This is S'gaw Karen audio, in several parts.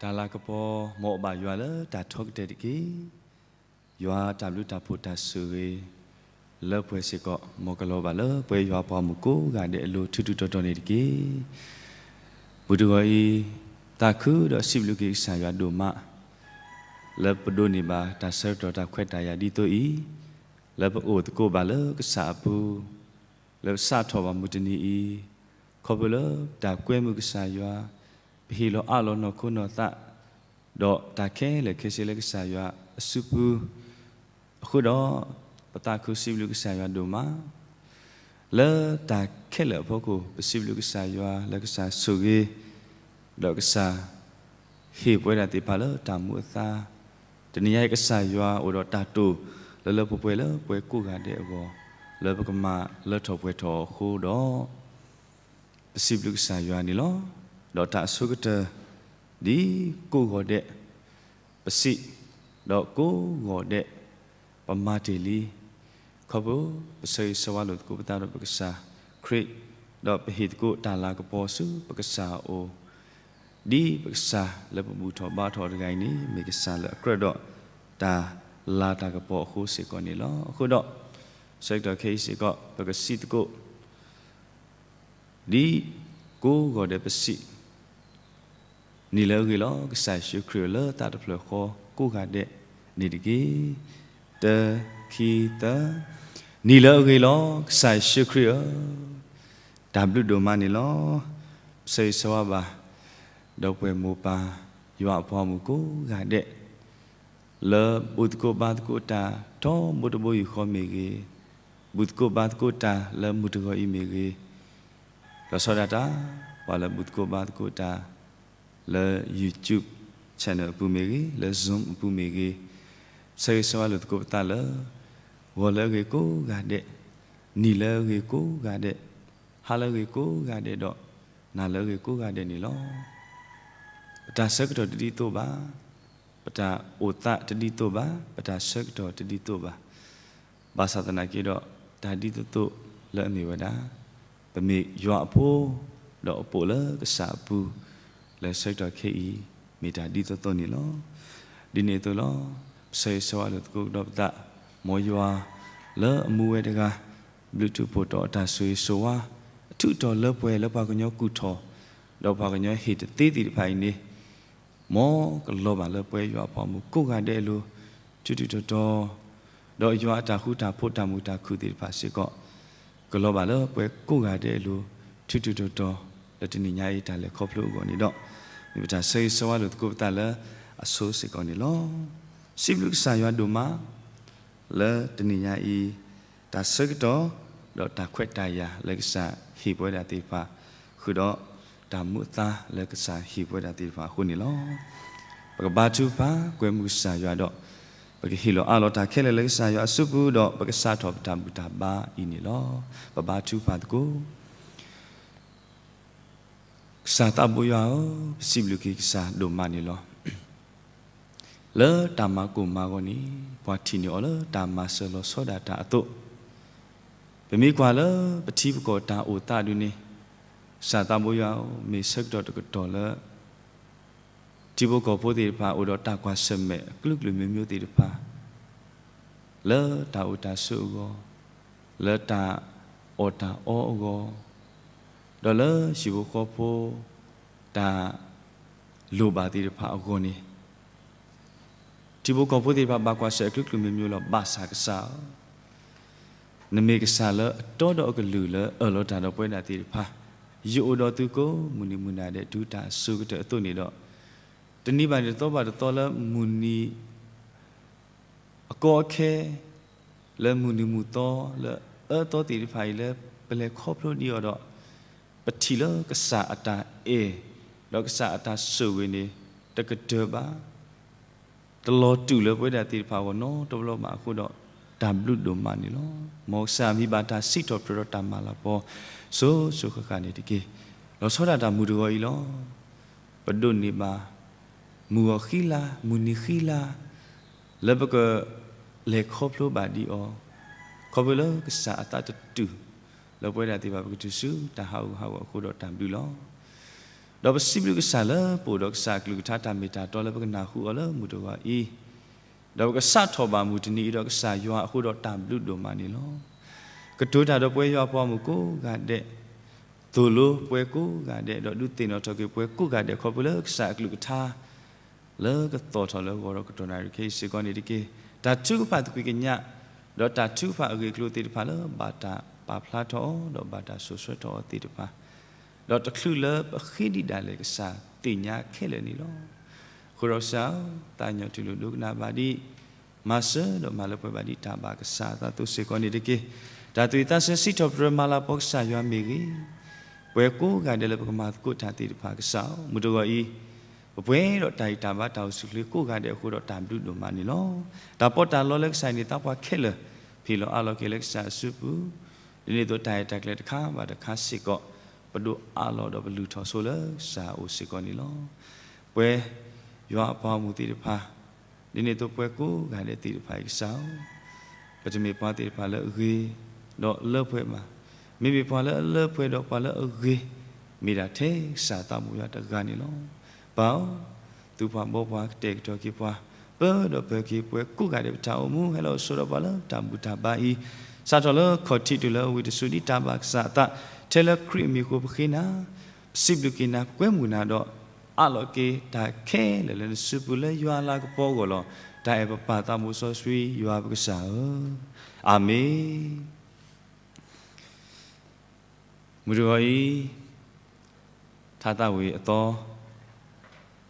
တၢ်လၤကပီၤ မ်အဘၣ်ယွၤလၢတၢ်ထီကတၢၢ်တက့ၢ်. ယွၤတၢ်ဘျုးတၢ်ဖှိၣ်တၢ်ဆိၣ်ဂ့ၤ လၢပှဲၤစ့ၢ်ကီး မ်ကလီၤဘၣ်လၢပှဲၤယွၤအပှၤမုၣ်ကိးဂၤဒဲးအလိၤ ထူထူတီတီန့ၣ်တက့ၢ်. မုၢ်တဂီၤအံၤ သးခုဒီးစံးဘျုးက့ၤကစၢ်ယွၤဒိၣ်မး လၢပဒိးန့ၢ်ဘၣ်တၢ်ဆၢကတီၢ်တၢ်ခွဲးတၢ်ယာ်ဒ်သိးအံၤ, လၢပအိၣ်သကိးဘၣ်လၢကစၢ်အပူၤ, လၢပစးထီၣ်ဘၣ်မုၢ်တနံၤအံၤ, ခီဖျိလၢတၢ်ကွဲမုာ်ကစၢ်ယွၤ, ပဟ့ၣ်လီၤအးလီၤနီၢ်ခိနီၢ်သး, ဒီးတၢ်ခဲလၢာ်ခဲဆ့လၢကစၢ်ယွၤအစုပူၤ, အဃိဒီး ပသးခုစံးဘျုးကစၢ်ယွၤဒိၣ်မး လၢတၢ်ခဲလၢာ်အဖီခိၣ် ပစံးဘျုးကစၢ်ယွၤလၢကစၢ်ဆိၣ်ဂ့ၤ, ဒီးကစၢ်ဟ့ၣ်ပဝဲဒၣ်သ့ၣ်တဖၣ်လၢတၢ်မူအသါ, တနံၤညါအံၤကစၢ်ယွၤအိၣ်ဒီးတၢ်တိာ်လၢလၢပှဲၤပှဲၤလၢပှဲၤကိးဂၤဒဲးအဂီၢ်, လၢပကမၤလၢထီၣ်ပှဲၤထီၣ်အဃိဒီး ပစံးဘျုးကစၢ်ယွၤန့ၣ်လီၤ. ဒီးတၢ်အဆိကတၢၢ် ဒ်ကိးဂီၤဒဲး ပစံး, ဒီးကိးဂီၤဒဲး ပမၤတ့ၢ်လံ, ခီဖျိပဆၢဂ့ၤဆၢဝါလိာ်သကိးပသးဒီးပကစၢ်ခရံာ်, ဒီးပဟ့ၣ်သကိးတၢ်လၤကပီၤဆူပကစၢ်အအိၣ်, ဒ်ပကစၢ်လၢပဘူၣ်ထီၣ်ဘါထီၣ်တဂၤအံၤန့ၣ် မ့ၢ်ကစၢ်လၢအကြၢးဒီးတၢ်လၤတၢ်ကပီၤအဃိစ့ၢ်ကီးန့ၣ်လီၤ. အဃိဒီး ဆၢကတီၢ်ခဲအံၤစ့ၢ်ကီး ပကစံးသကိး ဒ်ကိးဂီၤဒဲးပစံး, နံၤလၢအဂ့ၤလီၤ ကစၢ်ယ့ၣ်ၡူးခရံာ်ဧၢ လၢသးတဖျၢၣ်ဃီကိးဂၤဒဲးန့ၣ်တက့ၢ်. တၢ ခံ သၢ, နံၤလၢအဂ့ၤလီၤ ကစၢ်ယ့ၣ်ၡူးခရံာ်ဧၢ, တၢ်ဘျုးဒိၣ်မးန့ၣ်လီၤ. ပဆၢဂ့ၤဆၢဝါဘၣ် ဒီပုၢ်ဝဲၢ်မိၢ်ပၢ် ယွၤအပှၤဂီၢ်မုၢ်ကိးဂၤဒဲး လၢဘူၣ်သကိးဘါသကိးတၢ် ထီဘိတဘိယူၢ်ဃီမ့ၢ်ဂ့ၤ, ဘူၣ်သကိးဘါသကိးတၢ်လၢမုၢ်တဂီၤအံၤမ့ၢ်ဂ့ၤ, လီၤဆီဒၣ်တၢ် ပှၤလၢဘူၣ်သကိးဘါသကိးတၢ် လၢ YouTube channel အပူၤမ့ၢ်ဂ့ၤ, လၢ Zoom အပူၤမ့ၢ်ဂ့ၤ, ဆၢဂ့ၤဆၢဝါလိာ်သကိးပသးလၢ ဂီၤလၢအဂ့ၤကိးဂၤဒဲး, နံၤလၢအဂ့ၤကိးဂၤဒဲး, ဟါလၢအဂ့ၤကိးဂၤဒဲးဒီး နၤလၢအဂ့ၤကိးဂၤဒဲးန့ၣ်လီၤ. ပတၢ်ဆၢကတီၢ်တဒ်သိးဘၣ်, ပတၢ်အိၣ်သးတဒ်သိးဘၣ်, ပတၢ်ဆၢကတီၢ်တဒ်သိးဘၣ်. ဘၣ်ဆၣ်သနာ်က့ဒီး တၢ်ဒ်သိးသိးလၢအမ့ၢ်ဝဲဒၣ် ပမ့ၢ်ယွၤအဖိ ဒီးအပိာ်လၢကစၢ်အပူၤ လၢဆၢကတီၢ်ခဲအံၤ မ့ၢ်တၢ်ဒ်သိးသိးန့ၣ်လီၤ. ဒ်န့ၣ်အသိးလီၤ. ပဆၢဂ့ၤဆၢဝါလိာ်သကိးကဒီးပသး, မ်ယွၤလၢအမူဝဲတဂၤ ဘျုးထူးဖှိၣ်တီၤအတၢ်ဆိၣ်ဂ့ၤဆိၣ်ဝါ အထုးထီၣ်လၢပှဲၤလၢပှၤကညီကူၣ်ထီၣ် ဒီးပှၤကညီဟ့ၣ်တသ့သ့ၣ်တဖၣ်အံၤန့ၣ် မ်ကလီၤဘၣ်လၢပှဲၤယွၤအပှၤမုၣ်ကိးဂၤဒဲးအလိၤ ထူထူတီတီ, ဒီးယွၤအတၢ်ဃူတၢ်ဖိးတၢ်မုာ်တၢ်ခုၣ်သ့ၣ်တဖၣ်စ့ၢ်ကီး ကလီၤဘၣ်လၢပှဲၤကိးဂၤဒဲးအလိၤ ထူထူတီတီ, လၢတနံၤညါအံၤတၢ်လဲၤခီဖျိအဂီၢ်န့ၣ်ဒီး မ့ၢ်ပတၢ်ဆၢဂ့ၤဆၢဝါလိာ်သကိးပသးလၢအဆိစ့ၢ်ကီးန့ၣ်လီၤ. စံးဘျုးကစၢ်ယွၤဒိၣ်မး လၢတနံၤညါအံၤ တၢ်ဆၢကတီၢ် ဒီးတၢ်ခွဲးတၢ်ယာ်လၢကစၢ်ဟ့ၣ်ပဝဲဒၣ်သ့ၣ်တဖၣ်, ဃုာ်ဒီးတၢ်မူအသါလၢကစၢ်ဟ့ၣ်ပဝဲဒၣ်သ့ၣ်တဖၣ်အဃိန့ၣ်လီၤ. ပကဘါထုကဖၣ်ကွဲမုာ်ကစၢ်ယွၤဒီး ပကဟ့ၣ်လီၤအးလီၤတၢ်ခဲလၢာ်လၢကစၢ်ယွၤအစုပူၤဒီး ပကစးထီၣ်ပတၢ်ဘူၣ်တၢ်ဘါအံၤန့ၣ်လီၤ. ပဘါထုကဖၣ်သကိး ကစၢ်သးဘိယွၤဧၢ, ပစံးဘျုးက့ၤကစၢ်ဒိၣ်မးန့ၣ်လီၤ. လၢတၢ်မၤကိၢ်မၤဂီၤန့ၣ် ပှၤထံၣ်န့ၢ်အီၤလၢတၢ်မၤစၢၤလီၤဆီဒၣ်တၢ်အသိး, ပမ့ၢ်ကွၢ်လၢပထံပကီၢ်တၢ်အိၣ်သးဒုန့ၣ်, ကစၢ်သးဘိယွၤဧၢ, မ့ၢ်ဆၢကတီၢ်တကတီၢ်လၢ ထံဖိကီၢ်ဖိသ့ၣ်တဖၣ် အိၣ်ဒီးတၢ်ကွၢ်ဆၢၣ်မဲာ်အကလုာ်ကလုာ်မ့ၢ်မ့ၢ်သ့ၣ်တဖၣ် လၢတၢ်အိၣ်တၢ်ဆိးအဂီၢ်, လၢတၢ်အီၣ်တၢ်အီအဂီၢ်, ဒီးလၢဟံၣ်ဖိဃီဖိ တၢ်လိၣ်ဘၣ်သ့ၣ်တဖၣ်အဂီၢ်န့ၣ်, ထံဖိကီၢ်ဖိသ့ၣ်တဖၣ် ဘၣ်ကွၢ်ဆၢၣ်အကလုာ်ကလုာ်မ့ၢ်မ့ၢ်လီၤ. ဘၣ်ဆၣ်ကစၢ်ဧၢ, နမ့ၢ်ကစၢ်လၢအတီဒီးအကလုာ်လၢအၢၣ်လီၤတၢ်ဒီးပဝဲဒၣ်သ့ၣ်တဖၣ်, ယအိၣ်ဒီးသုကိးမုၢ်နံၤမုၢ်နၤဒဲး တုၤတၢ်အစိၤကတၢၢ်အသိးန့ၣ်ဒီး, တနံၤဘၣ်တနံၤ သီဘၣ်တသီ လၢမုၢ်နံၤ အကီအခဲ လၢမုၢ်နံၤမုၢ်သီ လၢအအၢအသီသ့ၣ်တဖၣ်အံၤ လၢပလဲၤခီဖျိဒံးအီၤဒီး, ပထံၣ်လၢကစၢ်အတၢ်အဲၣ် ဒီးကစၢ်အတၢ်ဆိၣ်ဂ့ၤန့ၣ် တကတၢၢ်ဘၣ်, တလီၤတူာ်လၢပဝဲဒၣ်သ့ၣ်တဖၣ်အဂီၢ်နီတဘျီဘၣ်အဃိဒီး, တၢ်ဘျုးဒိၣ်မးန့ၣ်လီၤ. မ်ကစၢ်မံၤဘၣ်တၢ်စံးထီၣ်ပတြၢၤဒီးတၢ်မၤလၤကပီၤ စိၤစိၤဃၣ်ဃၣ်န့ၣ်တက့ၢ်. လီၤဆီဒၣ်တၢ်မုၢ်တဂီၤအံၤလီၤ. ပဒိးန့ၢ်ဘၣ် မုၢ်ဂီၤဃံလၤ မုၢ်နံၤဃံလၤ လၢပကလဲၤခီဖျိဘၣ်ဒံးအီၤ, ခီဖျိလၢကစၢ်အသးတတူၢ် လၢပဝဲဒၣ်သ့ၣ်တဖၣ် ပကတုၤဆူတၢ်ဟးဂူာ်ဟးဂီၤအဃိဒီးတၢ်ဘျုးလီၤ. ဒီးပစံးဘျုးကစၢ်လၢပအိၣ်ဒီးကစၢ်အကလုၢ်ကထါတၢ်မ့ၢ်တၢ်တီလၢပကနၢ်ဟူအီၤလၢမုၢ်တဂီၤအံၤ, ဒီးပကစးထီၣ်ဘၣ်မုၢ်တနံၤအံၤဒီးကစၢ်ယွၤအဃိဒီးတၢ်ဘျုးဒိၣ်မးန့ၣ်လီၤ. ကတိၤတၢ်ဒီးပဝဲယွၤအပှၤဂီၢ်မုၢ်ကိးဂၤဒဲး, သိၣ်လိပှၤကိးဂၤဒဲး, ဒီးဒုးသ့ၣ်နီၣ်ထီၣ်က့ၤပှၤကိးဂၤဒဲး ခီဖျိလၢကစၢ်အကလုၢ်ကထါ လၢကသီၣ်ထီၣ်လၢဂီၤဒီးကတီၢ်နၣ်ရံၣ်ခဲအံၤစ့ၢ်ကီးန့ၣ်တက့ၢ်. တၢ်ထုကဖၣ်သကွံာ်ကညး, ဒီးတၢ်ထုကဖၣ်အဂ့ၢ်အကျိၤသ့ၣ်တဖၣ်လၢဘၣ်တၢ်ပာ်ဖျါထီၣ်အီၤ ဒီးဘၣ်တၢ်စိာ်ဆှၢထီၣ်အီၤသ့ၣ်တဖၣ်, ဒီးတချုးလၢပဃ့ဒံးဒၣ်လဲာ်ကစၢ်သ့ၣ်ညါခဲလၢာ်န့ၣ်လီၤ. အဃိဒီးကစၢ်ဧၢ, သးကညီၤတူၢ်လိာ်ဒိကနၣ်ဘၣ်ဒံး, မၤစၢၤဒီးမၤလၢပှဲၤဘၣ်ဒံးတၢ်ဘၣ်ကစၢ်အသးအသိးစ့ၢ်ကီးန့ၣ်တက့ၢ်. တၢ်သူၣ်ဝံၣ်သးဆၢစံးထီၣ်ပတြၢၤမၤလၤကပီၤကစၢ်ယွၤမ့ၢ်ဂ့ၤ, ပှၤကိးဂၤဒဲးလၢပကမၤသကိးတၢ်သ့ၣ်တဖၣ်ကစၢ်ဧၢ, မုၢ်တဂီၤအံၤ, ပပှဲၤဒီးတၢ်ဂံၢ်တၢ်ဘါတၢ်အိၣ်ဆူၣ်အိၣ်ချ့ကိးဂၤဒဲးအဃိဒီးတၢ်ဘျုးဒိၣ်မးန့ၣ်လီၤ. တၢ်ပီးတၢ်လီလၢကစၢ်အံၤန့ၣ် သးပှၢ်ခဲလၢာ် ဖ့ၣ်လီၤအးလီၤက့ၤလၢကစၢ်အစုပူၤ, ဒ်န့ၣ်အသိးတၢ်ရဲၣ်တၢ်ကျဲၤတခါဘၣ်တခါစ့ၢ်ကီး, ပဒိးအးလီၤဒီးပလုၢ်ထီၣ်ဆိလၢကစၢ်အအိၣ်စ့ၢ်ကီးန့ၣ်လီၤ. ပဝဲယွၤအပှၤဂီၢ်မုၢ်သ့ၣ်တဖၣ်, ဒ်န့ၣ်အသိးပှၤကိးဂၤဒဲးသ့ၣ်တဖၣ်အံၤကစၢ်ဧၢ, ပတမ့ၢ်ပှၤသ့ၣ်တဖၣ်လၢအဂ့ၤ, ဒီးလၢပှဲၤဘၣ်, မ့မ့ၢ်ပှၤလၢအလၢပှဲၤဒီးပှၤလၢအဂ့ၤ, မ့ၢ်ဒၣ်ထဲကစၢ်သးဘိယွၤတဂၤန့ၣ်လီၤ. ပၢ်ဧၢ, သူပှၤဘီပှၤကတဲာ်ကတီၤက့ၤပှၤ, ပၢဒီးပၢၤက့ၤပှၤကိးဂၤဒဲးပတၢ်အိၣ်မူ ဟဲလီၤအိၣ်ဆိးဒီးပှၤလၢတၢ်ဘူၣ်တၢ်ဘါအံၤ, စးထီၣ်လၢခီၣ်ထံးတုၤလၢအဝံၤတစုဒ်တၢ်ဘၣ်ကစၢ်အသး, ထဲလၢခရံာ်အမံၤအဃိပဃ့နၤ, ပစံးဘျုးက့ၤနၤ ပကွဲမုာ်နၤဒီး, အးလီၤက့ၤတၢ်ခဲလၢာ်လၢနစုပူၤလၢယွၤအလၤကပီၤအဂီၢ်လီၤ. တၢ်အဲၣ်ပပၢ်သးဘိစီဆှံယွၤပကစၢ်ဧၢ, အၤမ့ၣ်. မုၢ်တဂီၤအံၤ, ထါသးဝံၣ်အသီ,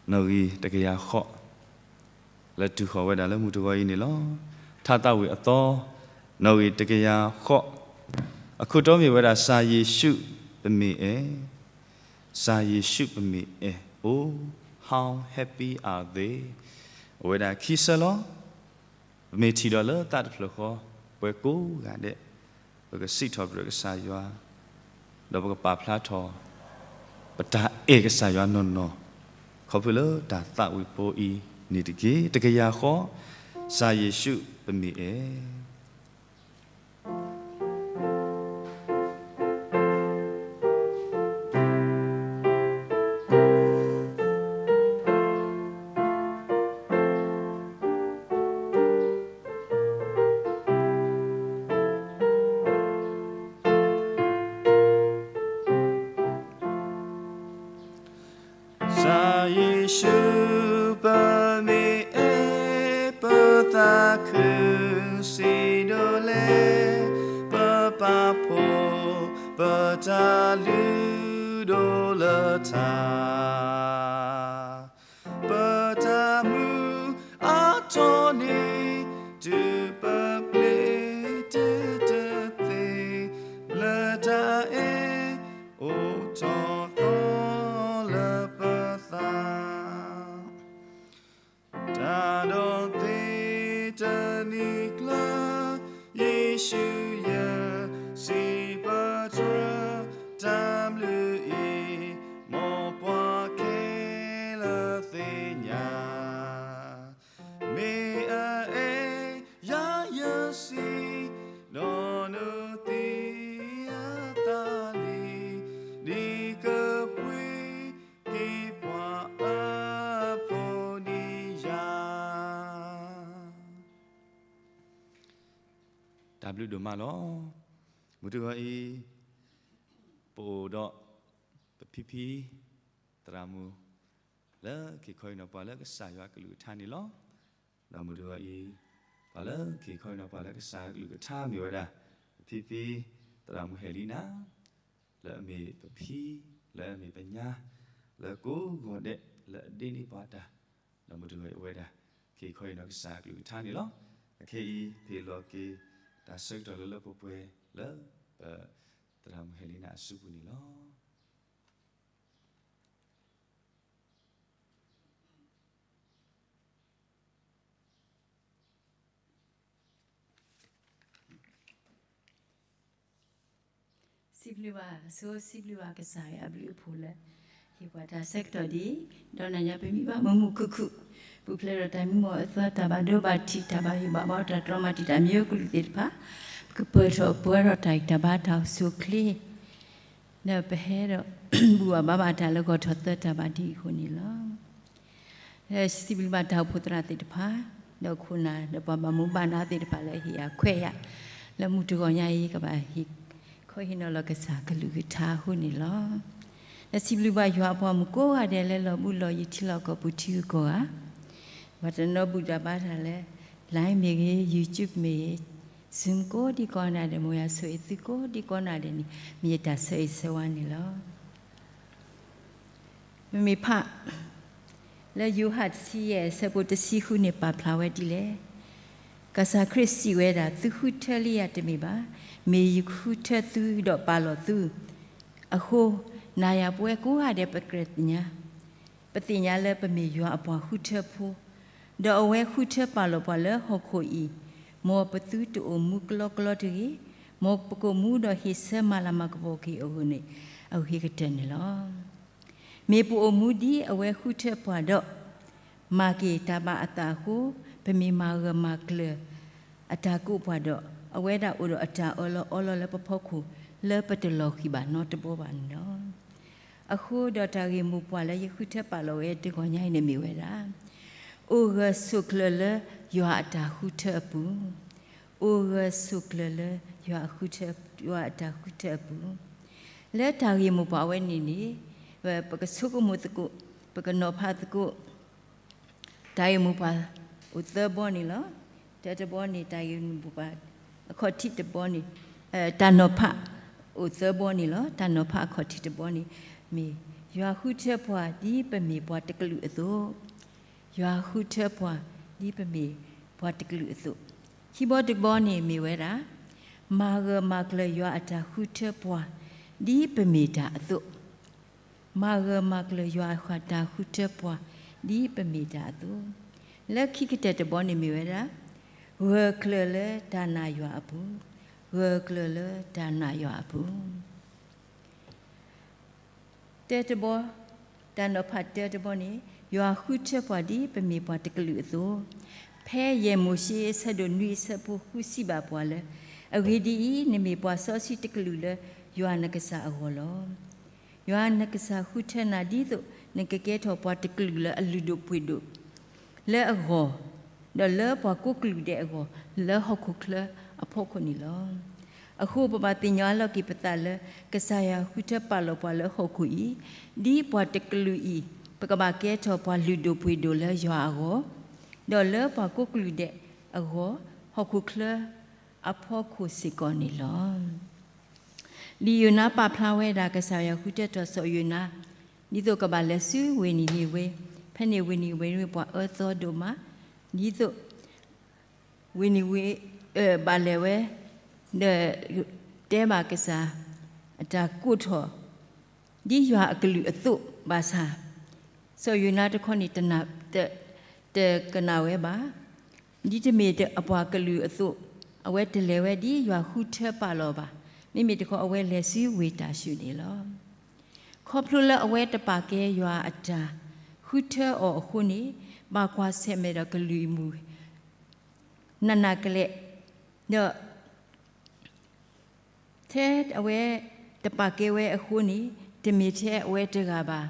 နီၣ်ဂံၢ်တကယၤဃိး, လၢတုၤဃီၤဝဲဒၣ်လၢမုၢ်တဂီၤအံၤန့ၣ်လီၤ. ထါသးဝံၣ်အသီ, နီၣ်ဂံၢ်တကယၤဃိး, အခိၣ်တီမ့ၢ်ဝဲဒၣ် စၢ်ယ့ၣ်ၡူးပမ့ၢ်အဲၣ်, စၢ်ယ့ၣ်ၡူးပမ့ၢ်အဲၣ်, Oh, how happy are they. အိၣ်ဝဲဒၣ်ခံဆၢလီၤ. ပမ့ၢ်ထံၣ်ဒီးလၢသးတဖျၢၣ်ဃီ, ပှၤကိးဂၤဒဲး, ပကစံးထီၣ်ပတြၢၤကစၢ်ယွၤ, ဒီးပကပာ်ဖျါထီၣ် ပတၢ်အဲၣ်ကစၢ်ယွၤနီၢ်နီၢ်, ခီဖျိလၢတၢ်သးဝံၣ်ဖိအံၤန့ၣ်တက့ၢ်. တကယၤဃိး, စၢ်ယ့ၣ်ၡူးပမ့ၢ်အဲၣ်. စၢ်ယ့ၣ်ၡူးပမ့ၢ်အဲၣ်ပသးခုစံးဒိၣ်လဲၣ်, ပပာ်ဖှိၣ်ပတၢ်လုၢ်ဒိၣ်လၢထး ပတၢ်မုာ်အါထီၣ်န့ၣ် တုၤပပျ့ၤတတသ့ လၢတၢ်အဲၣ်အိၣ်ထီၣ်သီလၢပသး တၢ်ဒီးသ့တနံၤကျၢၤ, ယ့ၣ်ၡူးယဲ စံးပတြၢၤတၢ်ဘျုးအံၤ, မ်ပှၤခဲလၢာ်သ့ၣ်ညါ, မ့ၢ်အအဲၣ်ယၤယစံး, ဒီးနသ့အသးလံ, ဒ်ကပှ့ၤက့ၤပှၤအဖိန့ၣ်ယၤ တၢ်ဘျုးဒိၣ်မးလီၤ. မုၢ်တဂီၤအံၤ, ပအိၣ်ဒီး ပဖံဖံ, သရၣ်မုၣ်, လၢက့ၤခီအံၤနီၤ ပှၤလၢကစၢ်ယွၤကလုၢ်ကထါန့ၣ်လီၤ. ဒီးမုၢ်တဂီၤအံၤ, ပှၤလၢက့ၤခီအံၤနီၤ ပှၤလၢကစၢ်ယွၤကလုၢ်ကထါမ့ၢ်ဝဲဒၣ် ပဖံဖံ, သရၣ်မုၣ်ဟဲလံနၤ, လၢအမ့ၢ်ပဖံ, လၢအမ့ၢ်ပညါ, လၢကိးဂီၤဒဲး လၢအဒ့န့ၢ်ပှၤတၢ်, ဒီးမုၢ်တဂီၤအံၤအဝဲဒၣ် က့ၤခီအံၤနီၤကစၢ်ယွၤကလုၢ်ကထါန့ၣ်လီၤ. အခဲအံၤ ဖ့ၣ်လီၤက့ၤ တၢ်ဆၢကတီၢ်လၢလၢပှဲၤပှဲၤလၢ ပ သရၣ်မုၣ်ဟဲလံနၤအစုပူၤန့ၣ်လီၤ. စံးဘျုးဘၣ်ဆိ စံးဘျုးဘၣ်ကစၢ်ယွၤအဘျုးအဖှိၣ်လၢ ဟ့ၣ်ပှၤတၢ်ဆၢကတီၢ်ဒ်အံၤ, ဒီးနၤယၤပမံဘၣ်မုာ်မုာ်ခုၣ်ခုၣ်, ပူၤဖျဲးဒီးတၢ်မံမီၢ်အသွါ တၢ်ဘၣ်ဒိဘၣ်ထံး တၢ်ဘၣ်ယိၣ်ဘၣ်ဘီ တၢ်တြီမၤတံာ်တာ် မ့ၢ်အိၣ်ကလုာ်သ့ၣ်တဖၣ်, ပကပၢၢ်ထီၣ်ပှဲၤဒီးတၢ်ဂံၢ်တၢ်ဘါ တၢ်အိၣ်ဆူၣ်အိၣ်ချ့ ဒီးပဟဲဒီး ဘူၣ်ဘၣ်ဘါဘၣ်တၢ်လၢဂီၤထီၣ်သၢတၢ်ဘၣ်ဒ်အံၤအဃိန့ၣ်လီၤ. ဒီးစံးဘျုးဘၣ်တၢ်အိၣ်ဖှိၣ်သရၣ်သ့ၣ်တဖၣ်, ဒီးခိၣ်နၢ် ဒီးပှၤဘၣ်မူဘၣ်ဒါသ့ၣ်တဖၣ်လၢဟ့ၣ်ယၤခွဲးယၤ လၢမုၢ်တဂီၤညါအံၤ ကဘၣ်ဟ့ၣ်ခီဟ့ၣ်နီၤလီၤကစၢ်ကလုၢ်ကထါအဃိန့ၣ်လီၤ. ဒီးစံးဘျုးဘၣ်ယွၤအပှၤမုၣ်ကိးဂၤဒဲးလၢလီၤဘူးလီၤယံၤ ထံလီၢ်ကီၢ်ပူၤထံဂုၤကီၢ်ဂၤ, ဘၣ်တနီၤဘူၣ်တၢ်ဘါတၢ်လၢ Line မ့ၢ်ဂ့ၤ, YouTube မ့ၢ်ဂ့ၤ, Zoom ကိးဒံကိးနၤဒဲး မ်ယွၤဆိၣ်ဂ့ၤသုကိးဒံကိးနၤဒဲးန့ၣ် မ့ၢ်ယတၢ်ဆၢဂ့ၤဆၢဝါန့ၣ်လီၤ. ပမ့ၢ်ဖး လၢယိၤဟၣ်တဆံယဲၢ် အဆၢဖိတဆံဃုန့ၣ် ပာ်ဖျါဝဲဒ်လဲၣ်. ကစၢ်ခရံာ်စံးဝဲဒၣ်, သုဃုထၢလံယၤတမ့ၢ်ဘၣ်, မ့ၢ်ယဃုထၢသုဒီးပာ်လီၤသု. အဃိ နၤယၤပဝဲကိးဂၤဒဲး ပကြၢးသ့ၣ်ညါ ပသ့ၣ်ညါလၢပမ့ၢ်ယွၤအပှၤဃုထၢဖိ, ဒီးအဝဲဃုထၢပာ်လီၤပှၤလၢဟီၣ်ခိၣ်အံၤ, မ်ပသုတအိၣ်မူကလီကလီတဂ့ၤ, မ်ပကအိၣ်မူဒီးဟ့ၣ်ဆၢမၤလၤမၤကပီၤက့ၤအဂီၢ်န့ၣ် အဂ့ၤကတၢၢ်န့ၣ်လီၤ. မ့ၢ်ပအိၣ်မူဒ်အဝဲဃုထၢပှၤဒီး မၤက့ၤတၢ်ဘၣ်အသးအဃိ, ပမ့ၢ်မၤဂၢၢ်မၤကျၢၤအတၢ်ကိးပှၤဒီး အဝဲဒၣ်အိၣ်ဒီးအတၢ်အၢၣ်လီၤအီလီၤလၢပဖီခိၣ် လၢပတလီၤဃံၤဘၣ်နီတဘျီဘၣ်န့ၣ်လီၤ. အဃိဒီးတၢ်ဂ့ၢ်မိၢ်ပှၢ်လၢယဃုထၢပာ်လီၤဝဲတဂီၤညါအံၤန့ၣ်မ့ၢ်ဝဲဒၣ်, အိၣ်ဂၢၢ်ဆိးကျၢၤလၢယွၤအတၢ်ဃုထၢအပူၤ, အိၣ်ဂၢၢ်ဆိးကျၢၤလၢယွၤအဃုထၢ, ယွၤအတၢ်ဃုထၢအပူၤ, လၢတၢ်ဂ့ၢ်မိၢ်ပှၢ်အဝဲန့ၣ်န့ၣ် ပကဆိကမိၣ်သကိး, ပကနီၤဖးသကိး တၢ်ဂ့ၢ်မိၢ်ပှၢ်အိၣ်သၢဘီန့ၣ်လီၤ. တၢတဘီန့ၣ် တၢ်ဂ့ၢ်မိၢ်ပှၢ်အခီၣ်ထံးတဘီန့ၣ်, တၢ်နီၤဖးအိၣ်သၢဘီန့ၣ်လီၤ. တၢ်နီၤဖးအခီၣ်ထံးတဘီန့ၣ် မ့ၢ်ယွၤဃုထၢပှၤဒ်ပမ့ၢ်ပှၤတကလုာ်အသိး, ယွၤဃုထၢပှၤဒ်ပမ့ၢ်ပှၤတကလုာ်အသိး, ခံဘီတဘီန့ၣ်မ့ၢ်ဝဲဒၣ်, မၤဂၢၢ်မၤကျၢၤယွၤအတၢ်ဃုထၢပှၤ ဒ်ပမ့ၢ်တၢ်အသိး, မၤဂၢၢ်မၤကျၢၤယွၤအတၢ်ဃုထၢပှၤ ဒ်ပမ့ၢ်တၢ်အသိး, လၢခံကတၢၢ်တဘီန့ၣ်မ့ၢ်ဝဲဒၣ်, ဂၢၢ်ကျၢၤလၢတၢ်နာ်ယွၤအပူၤ, ဂၢၢ်ကျၢၤလၢတၢ်နာ်ယွၤအပူၤ တၢတဘီ, တၢ်နီၤဖးတၢတဘီန့ၣ် ယွၤဃုထၢပှၤဒ်ပမ့ၢ်ပှၤတကလုာ်အသိး, ဖဲယဲၢ်မိၤၡ့အဆၢဒိၣ်နွံအဆၢဖိဃုစံးဘၣ်ပှၤလၢ, အဂ့ၢ်ဒ်အံၤ, နမ့ၢ်ပှၤစီဆှံတကလုာ်လၢယွၤနကစၢ်အဂီၢ်လီၤ. ယွၤနကစၢ်ဃုထၢနၤဒ်သိး နကကဲထီၣ်ပှၤတကလုာ်လၢအလုၢ်ဒိၣ်ပှ့ၤဒိၣ် လၢအဂီၢ်, ဒီးလၢပှၤကိးကလုာ်ဒဲးအဂီၢ် လၢဟီၣ်ခိၣ်ချၢအဖီခိၣ်န့ၣ်လီၤ. အဃိပဘၣ်သ့ၣ်ညါလီၤက့ၤပသးလၢ ကစၢ်ယွၤဃုထၢပာ်လီၤပှၤလၢဟီၣ်ခိၣ်အံၤ, ဒ်ပှၤတကလုာ်အံၤ, ပကဘၣ်ကဲထီၣ်ပှၤလုၢ်ဒိၣ်ပှ့ၤဒိၣ်လၢယွၤအဂီၢ်, ဒီးလၢပှၤကိးကလုာ်ဒဲးအဂီၢ်, ဟီၣ်ခိၣ်ချၢအဖီခိၣ်စ့ၢ်ကီးန့ၣ်လီၤ. လံာ်ယိၤနါပာ်ဖျါဝဲဒၣ် ကစၢ်ယွၤဃုထၢထီၣ်စီၤယိၤနါ ဒ်သိးကဘၣ်လဲၤဆူဝ့ၢ်နံၤနဝ့, ဖဲန့ၣ်ဝ့ၢ်နံၤနဝ့ ပှၤအၢသီဒိၣ်မး, ဒ်သိး ဝ့ၢ်နံၤနဝ့ ဘၣ်လဲၤဝဲ ဒီး တဲဘၣ်ကစၢ် အတၢ်ကိးထီၣ် ဒ်ယွၤအကလုၢ်အသိးဘၣ်ဆၣ်, စီၤယိၤနါတခီန့ၣ် တကနၣ်ဝဲဘၣ်. ဒ်တမ့ၢ်အပှၤကလုာ်အသိး, အဝဲတလဲၤဝဲဒ်ယွၤဃုထၢပာ်လီၤဘၣ်. မ့မ့ၢ်တခီအဝဲလဲၤဆူဝ့ၢ်တၢ်ၡူးန့ၣ်လီၤ. ခီဖျိလၢအဝဲတပာ်ကဲယွၤအတၢ်ဃုထၢအီၤအဃိန့ၣ်, ဘၣ်ကွၢ်ဆၢၣ်မဲာ်ဒီးကလုၢ်အမူး နးနးကလဲာ်, ဒီး ထဲအဝဲတပာ်ကဲဝဲအဃိန့ၣ်, တမ့ၢ်ထဲအဝဲတဂၤဘၣ်.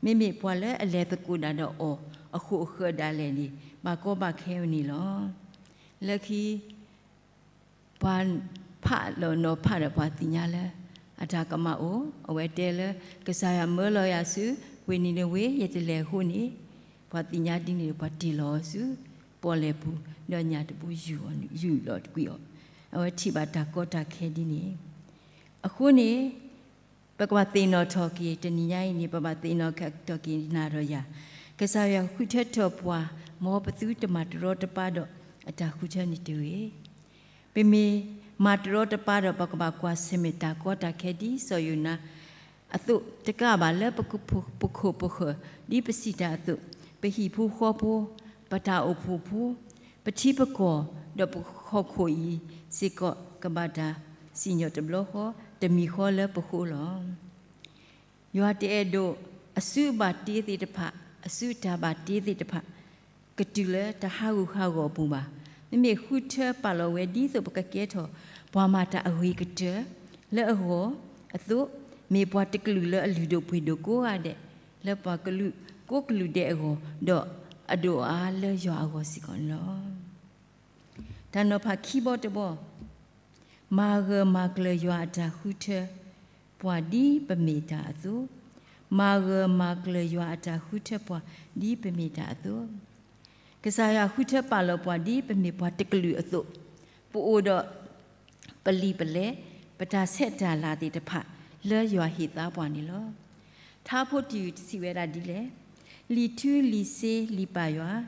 မ့မ့ၢ်ပှၤလၢအလဲၤသကိးတၢ်ဒီးအီၤအဃိအဃၢၤဒၣ်လဲာ်န့ၣ် ဘၣ်ကီဘၣ်ခဲန့ၣ်လီၤ. လၢခံ ပှၤဖးလီၤနီၤဖးဒီးပှၤသ့ၣ်ညါလၢ အတၢ်ကမၣ်အိၣ်, အဝဲတဲလၢ ကစၢ်ယွၤမၢလီၤယၤဆူ ဝ့ၢ်နံၤနဝ့ ယတလဲၤအဃိန့ၣ်, ပှၤသ့ၣ်ညါဒ်န့ၣ် ပှၤတ့ၢ်လီၤအီၤဆူ ပီၣ်လဲၣ်ပူၤ, ဒီးညၣ်တဘိယူၢ်လီၤတကွံာ်အီၤ, အဝဲထံၣ်ဘၣ်တၢ်ကီတၢ်ခဲဒ်န့ၣ် အဃိန့ၣ်, ပကဘၣ်သ့ၣ်နီၣ်ထီၣ်က့ၤ တနံၤညါအံၤန့ၣ် ပဘၣ်သ့ၣ်နီၣ်ထီၣ်က့ၤနၤဒီးယၤ, ကစၢ်ယွၤဃုထၢထီၣ်ပှၤ, မ်ပသုတမၤတရီတပါဒီးအတၢ်ဃုထၢန့ၣ်တဂ့ၤ. ပမ့ၢ်မၤတရီတပါဒီး ပကဘၣ်ကွၢ်ဆၢၣ်မဲာ်တၢ်ကီတၢ်ခဲဒ်စီၤယိၤနါ အသိးတကးဘၣ် လၢပခိၣ်ပဃၢၤ, ဒ်ပစံးတၢ်အသိး, ပဟံၣ်ဖိဃီဖိ, ပတၢ်အိၣ်ဖှိၣ်ဖိ, ပထံပကီၢ်, ဒီးပဟီၣ်ခိၣ်အံၤစ့ၢ်ကီး ကဘၣ်တၢ်စံၣ်ညီၣ်တဘျီဃီ, တမံၤဃီလၢပဃိလီၤ. ယွၤတအဲၣ်ဒိးအစုအဘၣ်တ့သ့ၣ်တဖၣ်, အစုအတၢ်ဘၣ်တ့သ့ၣ်တဖၣ် ကတုၤလၢတၢ်ဟးဂူာ်ဟးဂီၤအပူၤဘၣ်. မ့မ့ၢ်ဃုထၢပာ်လီၤဝဲဒ်သိးပကကဲထီၣ် ပှၤမၤတၢ်အဂ့ၤကတၢၢ်လၢအဂီၢ်အသိး, မ့ၢ်ပှၤတကလုာ်လၢအလုၢ်ဒိၣ်ပှ့ၤဒိၣ်ကိးဂၤဒဲး, လၢပှၤကလုာ်ကိးကလုာ်ဒဲးအဂီၢ်, ဒီးအဒိၣ်အါလၢယွၤအဂီၢ်စ့ၢ်ကီးန့ၣ်လီၤ. တၢ်နီၤဖးခံဘီတဘီ, မၤဂၢၢ်မၤကျၢၤယွၤအတၢ်ဃုထၢပှၤဒ်ပမ့ၢ်တၢ်အသိး, မၤဂၢၢ်မၤကျၢၤယွၤအတၢ်ဃုထၢပှၤဒ်ပမ့ၢ်တၢ်အသိး, ကစၢ်ယွၤဃုထၢပာ်လီၤပှၤဒ်ပမ့ၢ်ပှၤတကလုာ်အသိး, ပအိၣ်ဒီး ပလံာ်ပလဲၢ်, ပတၢ်ဆဲးတၢ်လၤသ့ၣ်တဖၣ်လၢယွၤဟ့ၣ်သါပှၤန့ၣ်လီၤ. ထါဖိတယုၢ်စံးဝဲဒၣ်ဒ်လဲၣ်, လံာ်ထူလံာ်စ့လံာ်ပာ်ယွၤ, လံာ်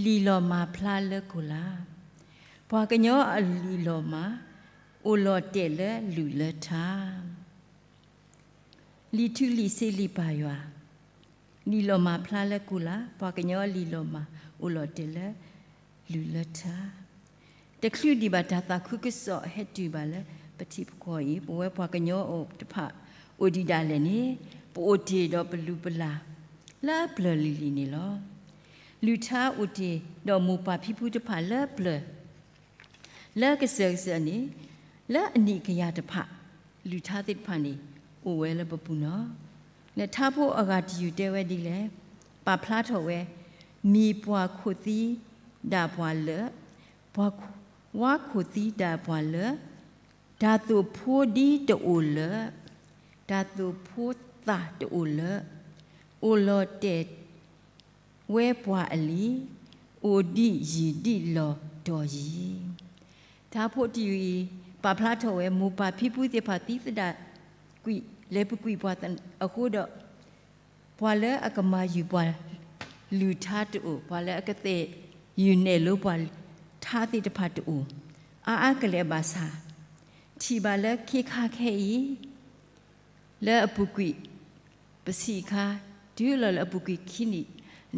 လီၤမၢ်ဖျါလၢကိၢ်လၤ, ပှၤကညီအလံာ်လီၤမၢ်, အိၣ်လီၤတဲာ်လၢလုၢ်လၢထါ လံာ်ထူလံာ်စ့လံာ်ပာ်ယွၤ, လံာ်လီၤမၢ်ဖျါလၢကိၢ်လၤ, ပှၤကညီအလံာ်လီၤမၢ် အိၣ်လီၤတဲာ်လၢလုၢ်လၢထါ, တချုးဒံးဘၣ်တၢ်သးခုကစီၣ်ဟဲတုၤဘၣ်လၢပထံပကီၢ်အံၤ, ပဝဲပှၤကညီအိၣ်တဖၣ် အိၣ်ဒံးဒၣ်လဲာ်န့ၣ်, ပအိၣ်တ့ၢ်ဒီးပလုၢ်ပလၢ်လၢပျၢၤလံၤလံၤန့ၣ်လီၤ. လုၢ်ထါအိၣ်တ့ၢ်ဒီးမိၢ်ပၢ်ဖံဖုတဖၣ်လၢပျၢၤ လၢကစၢၢ်ကစၢၢ်န့ၣ်, လၢအနံၣ်ကယၤတဖၣ်, လုၢ်ထါသ့ၣ်တဖၣ်န့ၣ် အိၣ်ဝဲလၢပပူၤနီၤ. လၢထါဖိအဂၤတယုၢ်တဲဝဲဒ်လဲၣ်, ပာ်ဖျါထီၣ်ဝဲ, မံၤပှၢ်ခိၣ်သံဒၣ်ပှၤလၢ, ပှၤဝါခိၣ်သံဒၣ်ပှၤလၢ, တၢ်သိၣ်ဖိဒ်တအိၣ်လၢ, တၢ်သိၣ်ဖိသၣ်တအိၣ်လၢ, အိၣ်လီၤတဲာ် ဝဲပှၤအလံၤ, အိၣ်ဒံးယံာ်ဒံးလီၤတီၤယံၤ. ထါဖိတယုၢ်အံၤ ပာ်ဖျါထီၣ်ဝဲ မိၢ်ပၢ်ဖံဖုသ့ၣ်တဖၣ်သံသဒၣ်ကွံာ် လဲၤပူၤကွံာ်ပှၤအဃိဒီး, ပှၤလၢအကမၤယုၤပှၤလုၢ်ထါတအိၣ်, ပှၤလၢအကသ့ၣ်ယုၢ်နဲၣ်လိပှၤထါသ့ၣ်တဖၣ်တအိၣ်, အါအါကလဲာ်ဘၣ်ဆၣ်, ထံၣ်ဘၣ်လၢခ့ခါခဲအံၤ လၢအပူၤကွံာ် ပဆံးခါ, တုၤလီၤလၢအပူၤကွံာ်ခံနံၣ်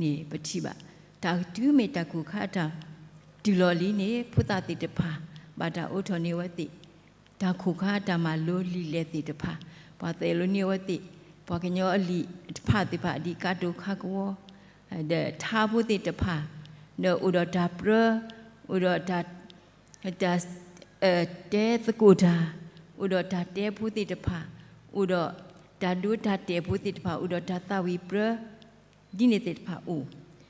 န့ၣ် ပထံၣ်ဘၣ်, တၢ်တုၤမ့ၢ်တၢ်ကိၢ်ခါတၢ်တုၤလီၤလံန့ၣ် ဖိသၣ်သ့ၣ်တဖၣ် ဘၣ်တၢ်အိးထီၣ်န့ၢ်အဝဲသ့ၣ် တၢ်ခိၣ်ခါတၢ်မၤလိလံာ်လဲၢ်သ့ၣ်တဖၣ်, ပှၤသဲးလိန့ၢ်အဝဲသ့ၣ် ပှၤကညီအလံာ်တဖၣ်သ့ၣ်တဖၣ် ဒ်ကါတိၤခါကဝီၤ ဒီးထါဖိသ့ၣ်တဖၣ်, ဒီးအိၣ်ဒီးတၢ်ပြၢ, အိၣ်ဒီးတၢ် တၢ် တဲသကိးတၢ်, အိၣ်ဒီးတၢ်တဲဖိသ့ၣ်တဖၣ်, အိၣ်ဒီးတၢ်ဒိတၢ်တဲာ်ဖိသ့ၣ်တဖၣ်, အိၣ်ဒီးတၢ်သးဝံၣ်ပြၢ ဒ်န့ၣ်သ့ၣ်တဖၣ်အိၣ်,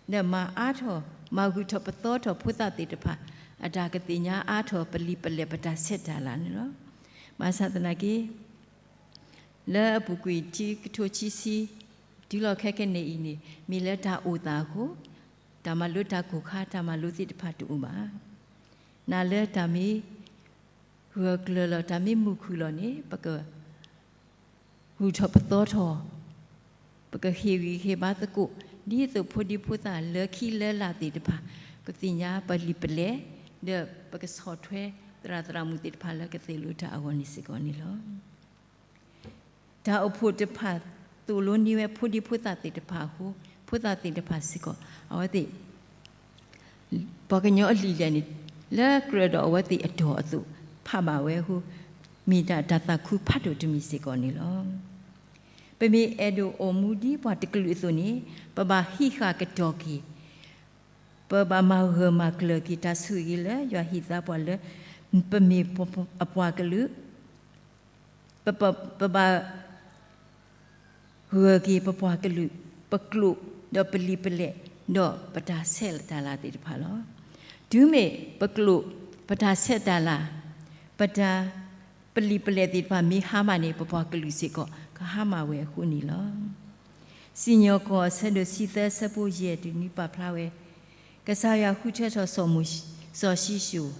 ဒီးမၤအါထီၣ် မၤဂုာ်ထီၣ်ပသီထီၣ်ဖိသၣ်သ့ၣ်တဖၣ် အတၢ်ကသ့ၣ်ညါအါထီၣ်ပလံာ်ပလဲၢ်ပတၢ်ဆဲးတၢ်လၤန့ၣ်လီၤ. ဘၣ်ဆၣ်သနာ်က့ လၢအပူၤကွံာ်တဆံကထိဆံဆံ, တုၤလီၤခဲကနံၣ်အံၤန့ၣ် မ့ၢ်လၢတၢ်အိၣ်သးအဃိ, တၢ်မၤလိတၢ်ကိၢ်ခါ တၢ်မၤလိသ့ၣ်တဖၣ်တအိၣ်ဘၣ်. နာ်လၢတၢ်မ့ၢ်ဂၢၢ်ကျၢၤလီၤ တၢ်မ့ၢ်မုာ်ခုၣ်လီၤန့ၣ် ပက ဂုာ်ထီၣ်ပသီထီၣ်, ပကဟ့ၣ်ဂံၢ်ဟ့ၣ်ဘါသကိး ဒ်သိးဖိဒံဖိသၣ်လၢခံလၢလာ်သ့ၣ်တဖၣ် ကသ့ၣ်ညါပလံာ်ပလဲၢ်, ဒီးပကဆီၣ်ထွဲသရၣ်သရၣ်မုၣ်သ့ၣ်တဖၣ်လၢကသ့ၣ်လိတၢ်အဂီၢ်န့ၣ်စ့ၢ်ကီးန့ၣ်လီၤ. တၢ်အိၣ်ဖှိၣ်တဖၣ်သိၣ်လိန့ၢ်ဝဲဖိဒံဖိသၣ်သ့ၣ်တဖၣ်အဃိ, ဖိသၣ်သ့ၣ်တဖၣ်စ့ၢ်ကီး အဝဲသ့ၣ် ပှၤကညီအလံာ်လဲၢ်န့ၣ် လၢကြၢးဒီးအဝဲသ့ၣ်အတီၢ်အသိး ဖးဘၣ်ဝဲအဃိ, မ့ၢ်ဒၣ်တၢ်သးခုဖးဒိၣ်တမံၤစ့ၢ်ကီးန့ၣ်လီၤ. ပမ့ၢ်အဲၣ်ဒိးအိၣ်မူဒ်ပှၤတကလုာ်အသိးန့ၣ်, ပဘၣ်ဟံးဃာ်ကတီၢ်က့ၤ, ပဘၣ်မၤဂၢၢ်မၤကျၢၤက့ၤ တၢ်ဆိၣ်ဂ့ၤလၢယွၤဟ့ၣ်သါပှၤလၢ ပမ့ၢ်အပှၤကလုာ် ပ ပဘၣ် ဂၢၢ်က့ၤပပှၤကလုာ်, ပကျိာ်, ဒီးပလံာ်ပလဲၢ်, ဒီးပတၢ်ဆဲးတၢ်လၤသ့ၣ်တဖၣ်လီၤ. တုၤမ့ၢ်ပကျိာ်, ပတၢ်ဆဲးတၢ်လၤ, ပတၢ်, ပလံာ်ပလဲၢ်သ့ၣ်တဖၣ်မ့ၢ်ဟါမၢ်န့ၣ် ပပှၤကလုာ်စ့ၢ်ကီး ကဟါမၢ်ဝဲအဃိန့ၣ်လီၤ. စံၣ်ညီၣ်ကွီၢ်အဆၢဒိၣ်တဆံသၢ အဆၢဖိယဲၢ်တုၤနွံပာ်ဖျါဝဲ, ကစၢ်ယွၤဃုထၢထီၣ်စီၤမိၤ, စီၤၡံၣ်ၡိၣ်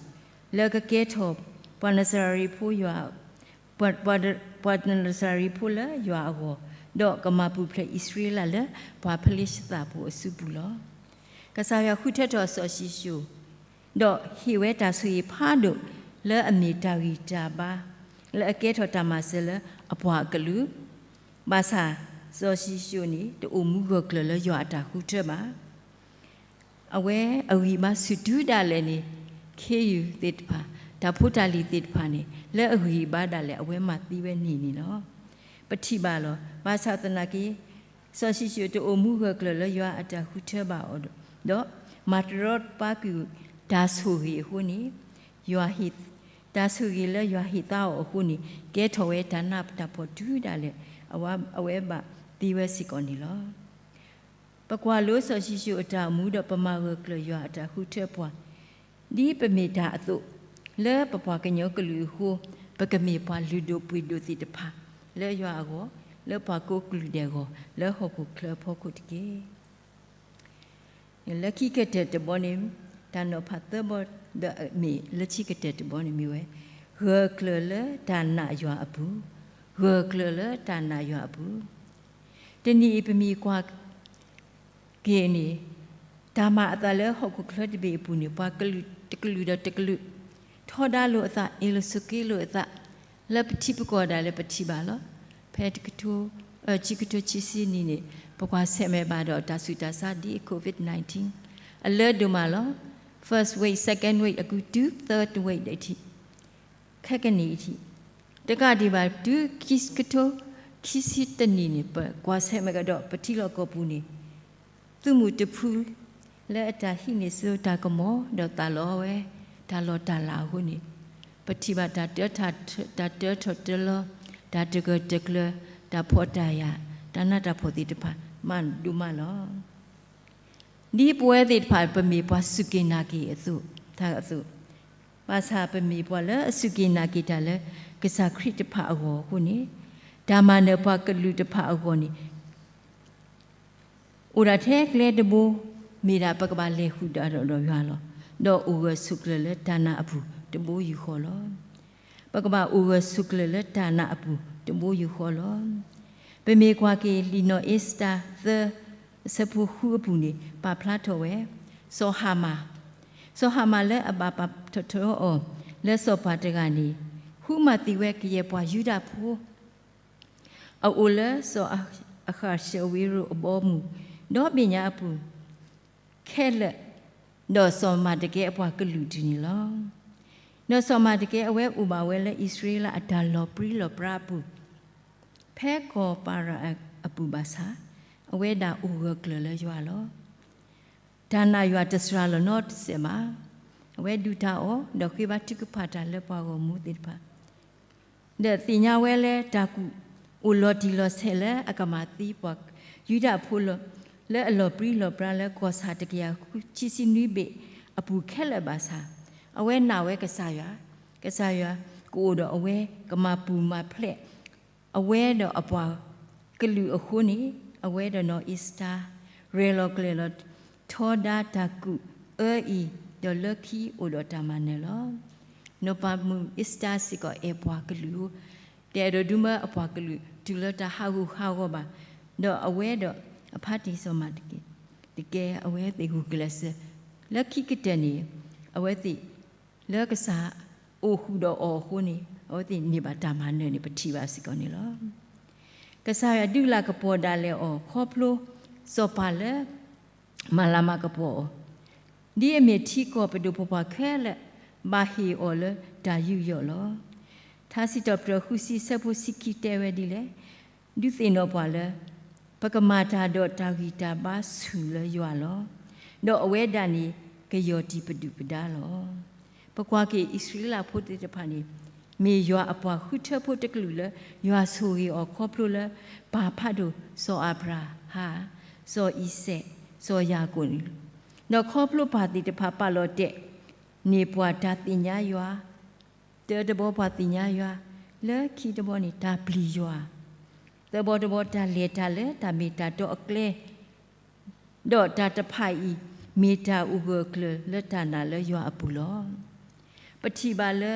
လၢကကဲထီၣ်ပှၤနစၤရ့းဖိယွၤ ပှၤ, ပှၤ, ပှၤနစၤရ့းဖိလၢယွၤအဂီၢ်, ဒီးကမၤပူၤဖျဲးအံၣ်စရ့လးလၢပှၤဖလ့ၡသးဖိအစုပူၤလီၤ. ကစၢ်ယွၤဃုထၢထီၣ်စီၤၡံၣ်ၡိၣ်, ဒီးဟ့ၣ်ဝဲတၢ်ဆိၣ်ဂ့ၤဖးဒိၣ်လၢအမ့ၢ်တၢ်ဂံၢ်တၢ်ဘါ, လၢအကဲထီၣ်တၢ်မၤစၢၤလၢအပှၤအကလုာ်, ဘၣ်ဆၣ်စီၤၡံၣ်ၡိၣ်န့ၣ် တအိၣ်မူဂၢၢ်ကျၢၤလၢယွၤအတၢ်ဃုထၢဘၣ်. အဝဲအဂံၢ်ဘါဆူၣ်တုၤဒၣ်လဲာ်န့ၣ် ခ့ယုၢ်သ့ၣ်တဖၣ်, တၢ်ဖိတၢ်လံၤသ့ၣ်တဖၣ်န့ၣ် လၢအဂံၢ်ဘါဒၣ်လဲာ် အဝဲမၤသံဝဲန့ၣ်န့ၣ်လီၤ. ပထံၣ်ဘၣ်လီၤ. ဘၣ်ဆၣ်သနာ်က့ စီၤၡံၣ်ၡိၣ်တအိၣ်မူဂၢၢ်ကျၢၤလၢယွၤအတၢ်ဃုထၢဘၣ်အီၤဒီး, မၤတရီတပါကွံာ်တၢ်ဆိၣ်ဂ့ၤအဃိန့ၣ်, ယွၤဟ့ၣ်, တၢ်ဆိၣ်ဂ့ၤလၢယွၤဟ့ၣ်သါအီၤအဃိန့ၣ် ကဲထီၣ်ဝဲတၢ်နးတၢ်ဖှီၣ်တုၤဒၣ်လဲာ် အဝဲဘၣ်သံဝဲစ့ၢ်ကီးန့ၣ်လီၤ. ပကွၢ်လိစီၤၡံၣ်စိၣ်အတၢ်အိၣ်မူဒီးပမၤဂၢၢ်ကျၢၤယွၤအတၢ်ဃုထၢပှၤ ဒ်ပမ့ၢ်တၢ်အသိး, လၢပပှၤကညီကလုာ်အဃိ, ပကမ့ၢ်ပှၤလုၢ်ဒိၣ်ပှ့ၤဒိၣ်သ့ၣ်တဖၣ်လၢယွၤအဂီၢ်, လၢပှၤကိးကလုာ်ဒဲးအဂီၢ်, လၢဟီၣ်ခိၣ်ချၢအဖီခိၣ်တက့ၢ်. လၢခံကတၢၢ်တဘီန့ၣ်, တၢ်နီၤဖးသၢဘီဒီးမ့ၢ်လၢခံကတၢၢ်တဘီန့ၣ်မ့ၢ်ဝဲ, ဂၢၢ်ကျၢၤလၢတၢ်နာ်ယွၤအပူၤ, ဂၢၢ်ကျၢၤလၢတၢ်နာ်ယွၤအပူၤ. တနံၤအံၤပမ့ၢ်ကွၢ်က့ၤန့ၣ်, တၢ်မၤအသးလၢဟီၣ်ခိၣ်ချၢတဘ့ၣ်အပူၤန့ၣ် ပှၤကလုာ်တကလုာ်ဒီးတကလုာ် ထီဒါလိာ်အသး အ့ၣ်လိာ်ဆိးက့လိာ်အသး လၢပထံပကီၢ်ဒၣ်လဲာ်ပထံၣ်ဘၣ်လီၤ. ဖဲတကထိ, ခံကထိခံဆံနံၣ်န့ၣ် ပကွၢ်ဆၢၣ်မဲာ်ဘၣ်ဒီးတၢ်ဆူးတၢ်ဆါဒ်အ COVID nineteen အလၢဒိၣ်မးလီၤ. First wave, second wave အကုတု third wave ဒၣ်ထံၣ် ခဲကနံၣ်အံၤထံၣ်, တကးဒံးဘၣ် တုၤခံကထိခံဆံတနံၣ်န့ၣ် ပကွၢ်ဆၢၣ်မဲာ်ကဒီးပထံလီၢ်ကီၢ်ပူၤန့ၣ် သုးမုၢ်တဖု လၢအတၢ်ဟံးန့ၢ်စိတၢ်ကမီၤ ဒီးသးလီဝဲ တၢ်လီၢ်တၢ်လၤအဃိန့ၣ်, ပထံၣ်ဘၣ်တၢ်တၢထီၣ်တၢလီၤ, တၢ်တဂၢၢ်တကျၢၤ, တၢ်ဖှီၣ်တၢ်ယာ်, တၢ်နးတၢ်ဖှီၣ်သ့ၣ်တဖၣ် မးဒိၣ်မးလီၤ. ဒ်ပဝဲသ့ၣ်တဖၣ် ပမ့ၢ်ပှၤစူၢ်က့ၤနာ်က့ၤအသိး, တၢ်အသိး, ဘၣ်ဆၣ်ပမ့ၢ်ပှၤလၢအစူၢ်က့ၤနာ်က့ၤတၢ်လၢကစၢ်ခရံာ်တဖၣ်အဂီၢ်အဃိန့ၣ်, တၢ်မၤနၢၤပှၤကလုာ်တဖၣ်အဂီၢ်န့ၣ် အိၣ်ဒၣ်ထဲကျဲတဘိ, မ့ၢ်ဒၣ်ပကဘၣ်လဲၤဃုာ်ဒီးယွၤလီၤ. ဒီးအိၣ်ဂၢၢ်ဆိးကျၢၤလၢတၢ်နာ်အပူၤတဘိယူၢ်ဃီလီၤ. ပကဘၣ်အိၣ်ဂၢၢ်ဆိးကျၢၤလၢတၢ်နာ်အပူၤတဘိယူၢ်ဃီလီၤ. ပမ့ၢ်ကွၢ်က့ၤလံာ်နီၢ်အ့စတၢၤသၢ အဆၢဖိဃုအပူၤန့ၣ် ပာ်ဖျါထီၣ်ဝဲ, စီၤဟၤမၣ်, စီၤဟၤမၣ်လၢအဘၣ်ပာ်ထီၣ်ထီအီၤ လၢစီၤပၤတဂၤန့ၣ် ဃုမၤသံဝဲကယဲၢ်ပှၤယူဒၤဖိ အအိၣ်လၢစီၤအဃၣ်ၡၢဝ့ရိၣ်အဘီအမုၢ် ဒီဘ့ၣ်ညါအပူၤခဲလၢာ်, ဒီးစီၤမၤဒကဲအပှၤကလုာ်တဂၤန့ၣ်လီၤ. ဒီးစီၤမၤဒကဲအဝဲအိၣ်ဘၣ်ဝဲလၢအံၣ်စရ့လးအတၢ်လီၤပြံလီၤပြါအပူၤ, ဖဲကီၢ်ပၤရၣ်အပူၤဘၣ်ဆၣ်, အဝဲဒၣ်အိၣ်ဂၢၢ်ကျၢၤလၢယွၤလီၤ. တၢ်နာ်ယွၤတစှၤလီၤနီတစဲးဘၣ်. အဝဲဒုၣ်တၢ်အီၣ် ဒီးဃ့ဘါထုကဖၣ်တၢ်လၢပှၤဂီၢ်မုၢ်သ့ၣ်တဖၣ် ဒီးသ့ၣ်ညါဝဲလၢတၢ်ကူၣ်အိၣ်လီၤတံၢ်လီၤဆဲးလၢအကမၤသံပှၤယူဒၤဖိ လၢအလီၤပြံလီၤပြါလၢကီၢ်ဆၣ်တကယၤခံဆံနွံဘ့ၣ်အပူၤခဲလၢာ်ဘၣ်ဆၣ်, အဝဲနာ်ဝဲကစၢ်ယွၤ, ကစၢ်ယွၤကအိၣ်ဒီးအဝဲ ကမၤပူၤမၤဖျဲး အဝဲဒီးအပှၤကလုာ်အဃိန့ၣ်, အဝဲဒီးနီၢ်အ့စတၢၤ ရဲၣ်လီၤကျဲၤလီၤ ထီဒါတၢ်ကူၣ်အၢအံၤ, ဒီးလၢခံအိၣ်ဒီးတၢ်မၤနၢၤလီၤ. နီၢ်ပၤမုၣ်အ့စတၢၤစ့ၢ်ကီးအဲၣ်ပှၤကလုာ်ဧိၤ, တအဲၣ်ဒိးဒုးမၢအပှၤကလုာ်တုၤလၢတၢ်ဟးဂူာ်ဟးဂီၤဘၣ်, ဒီးအဝဲဒီးအဖါတံၢ်စီၤမၤဒကဲ အဝဲသ့ၣ်ဂုာ်ကျဲးစၢး, လၢခံကတၢၢ်န့ၣ်, အဝဲသ့ၣ် လၢကစၢ်အိၣ်ဃုာ်ဒီးအီၤအဃိန့ၣ်, အဝဲသ့ၣ်န့ၢ်ဘၣ်တၢ်မၤနၢၤန့ၣ် ပထံၣ်ဘၣ်စ့ၢ်ကီးန့ၣ်လီၤ. ကစၢ်ယွၤဒုးလၤကပီၤဒၣ်လဲာ်အီၤ ခီဖျိစီၤပၤလၢ မၤလၤမၤကပီၤအီၤ, ဒ်အမ့ၢ်ထံကီၢ်ပဒိၣ်ပပှၢ်ခဲလၢာ် ဘၣ်ဟ့ၣ်အီၤလၢတၢ်ယူးယီၣ်လီၤ. ထါစံးထီၣ်ပတြၢၤဃုဆံဆၢဖိဆံခံတဲဝဲဒ်လဲၣ်, ဒုးသ့ၣ်နီၣ်ပှၤလၢ ပကမၤတၢ်ဒီးတၢ်ဂံၢ်တၢ်ဘါဆူၣ်လၢယွၤလီၤ. ဒီးအဝဲဒၣ်န့ၣ် ကယီၢ်တံၢ်ပဒုၣ်ပဒါလီၤ. ပကွၢ်က့ၤအံၣ်စရ့လးဖိသ့ၣ်တဖၣ်န့ၣ် မ့ၢ်ယွၤအပှၤဃုထၢဖိတကလုာ်လၢ ယွၤဆိၣ်ဂ့ၤအီၤခီဖျိလၢ ပၢ်ဖးဒိၣ် စီၤအၤဘြၤဟၣ်, စီၤအံၤစဲး, စီၤယၤကိာ်န့ၣ်လီၤ. ဒီးခီဖျိပၢ်သ့ၣ်တဖၣ်ပာ်လီၤတဲာ်န့ၢ်ပှၤတၢ်သ့ၣ်ညါယွၤ, တၢတဘီပှၤသ့ၣ်ညါယွၤ, လၢခံတဘီန့ၣ်တၢ်ပျံၤယွၤ, သၢဘီတဘီတၢ်လဲၤတၢ်လၢတၢ်မ့ၢ်တၢ်တီအကျဲ ဒီးတၢ်တဖၣ်အံၤ မ့ၢ်တၢ်အိၣ်ဂၢၢ်ကျၢၤလၢတၢ်နာ်လၢယွၤအပူၤလီၤ. ပထံၣ်ဘၣ်လၢ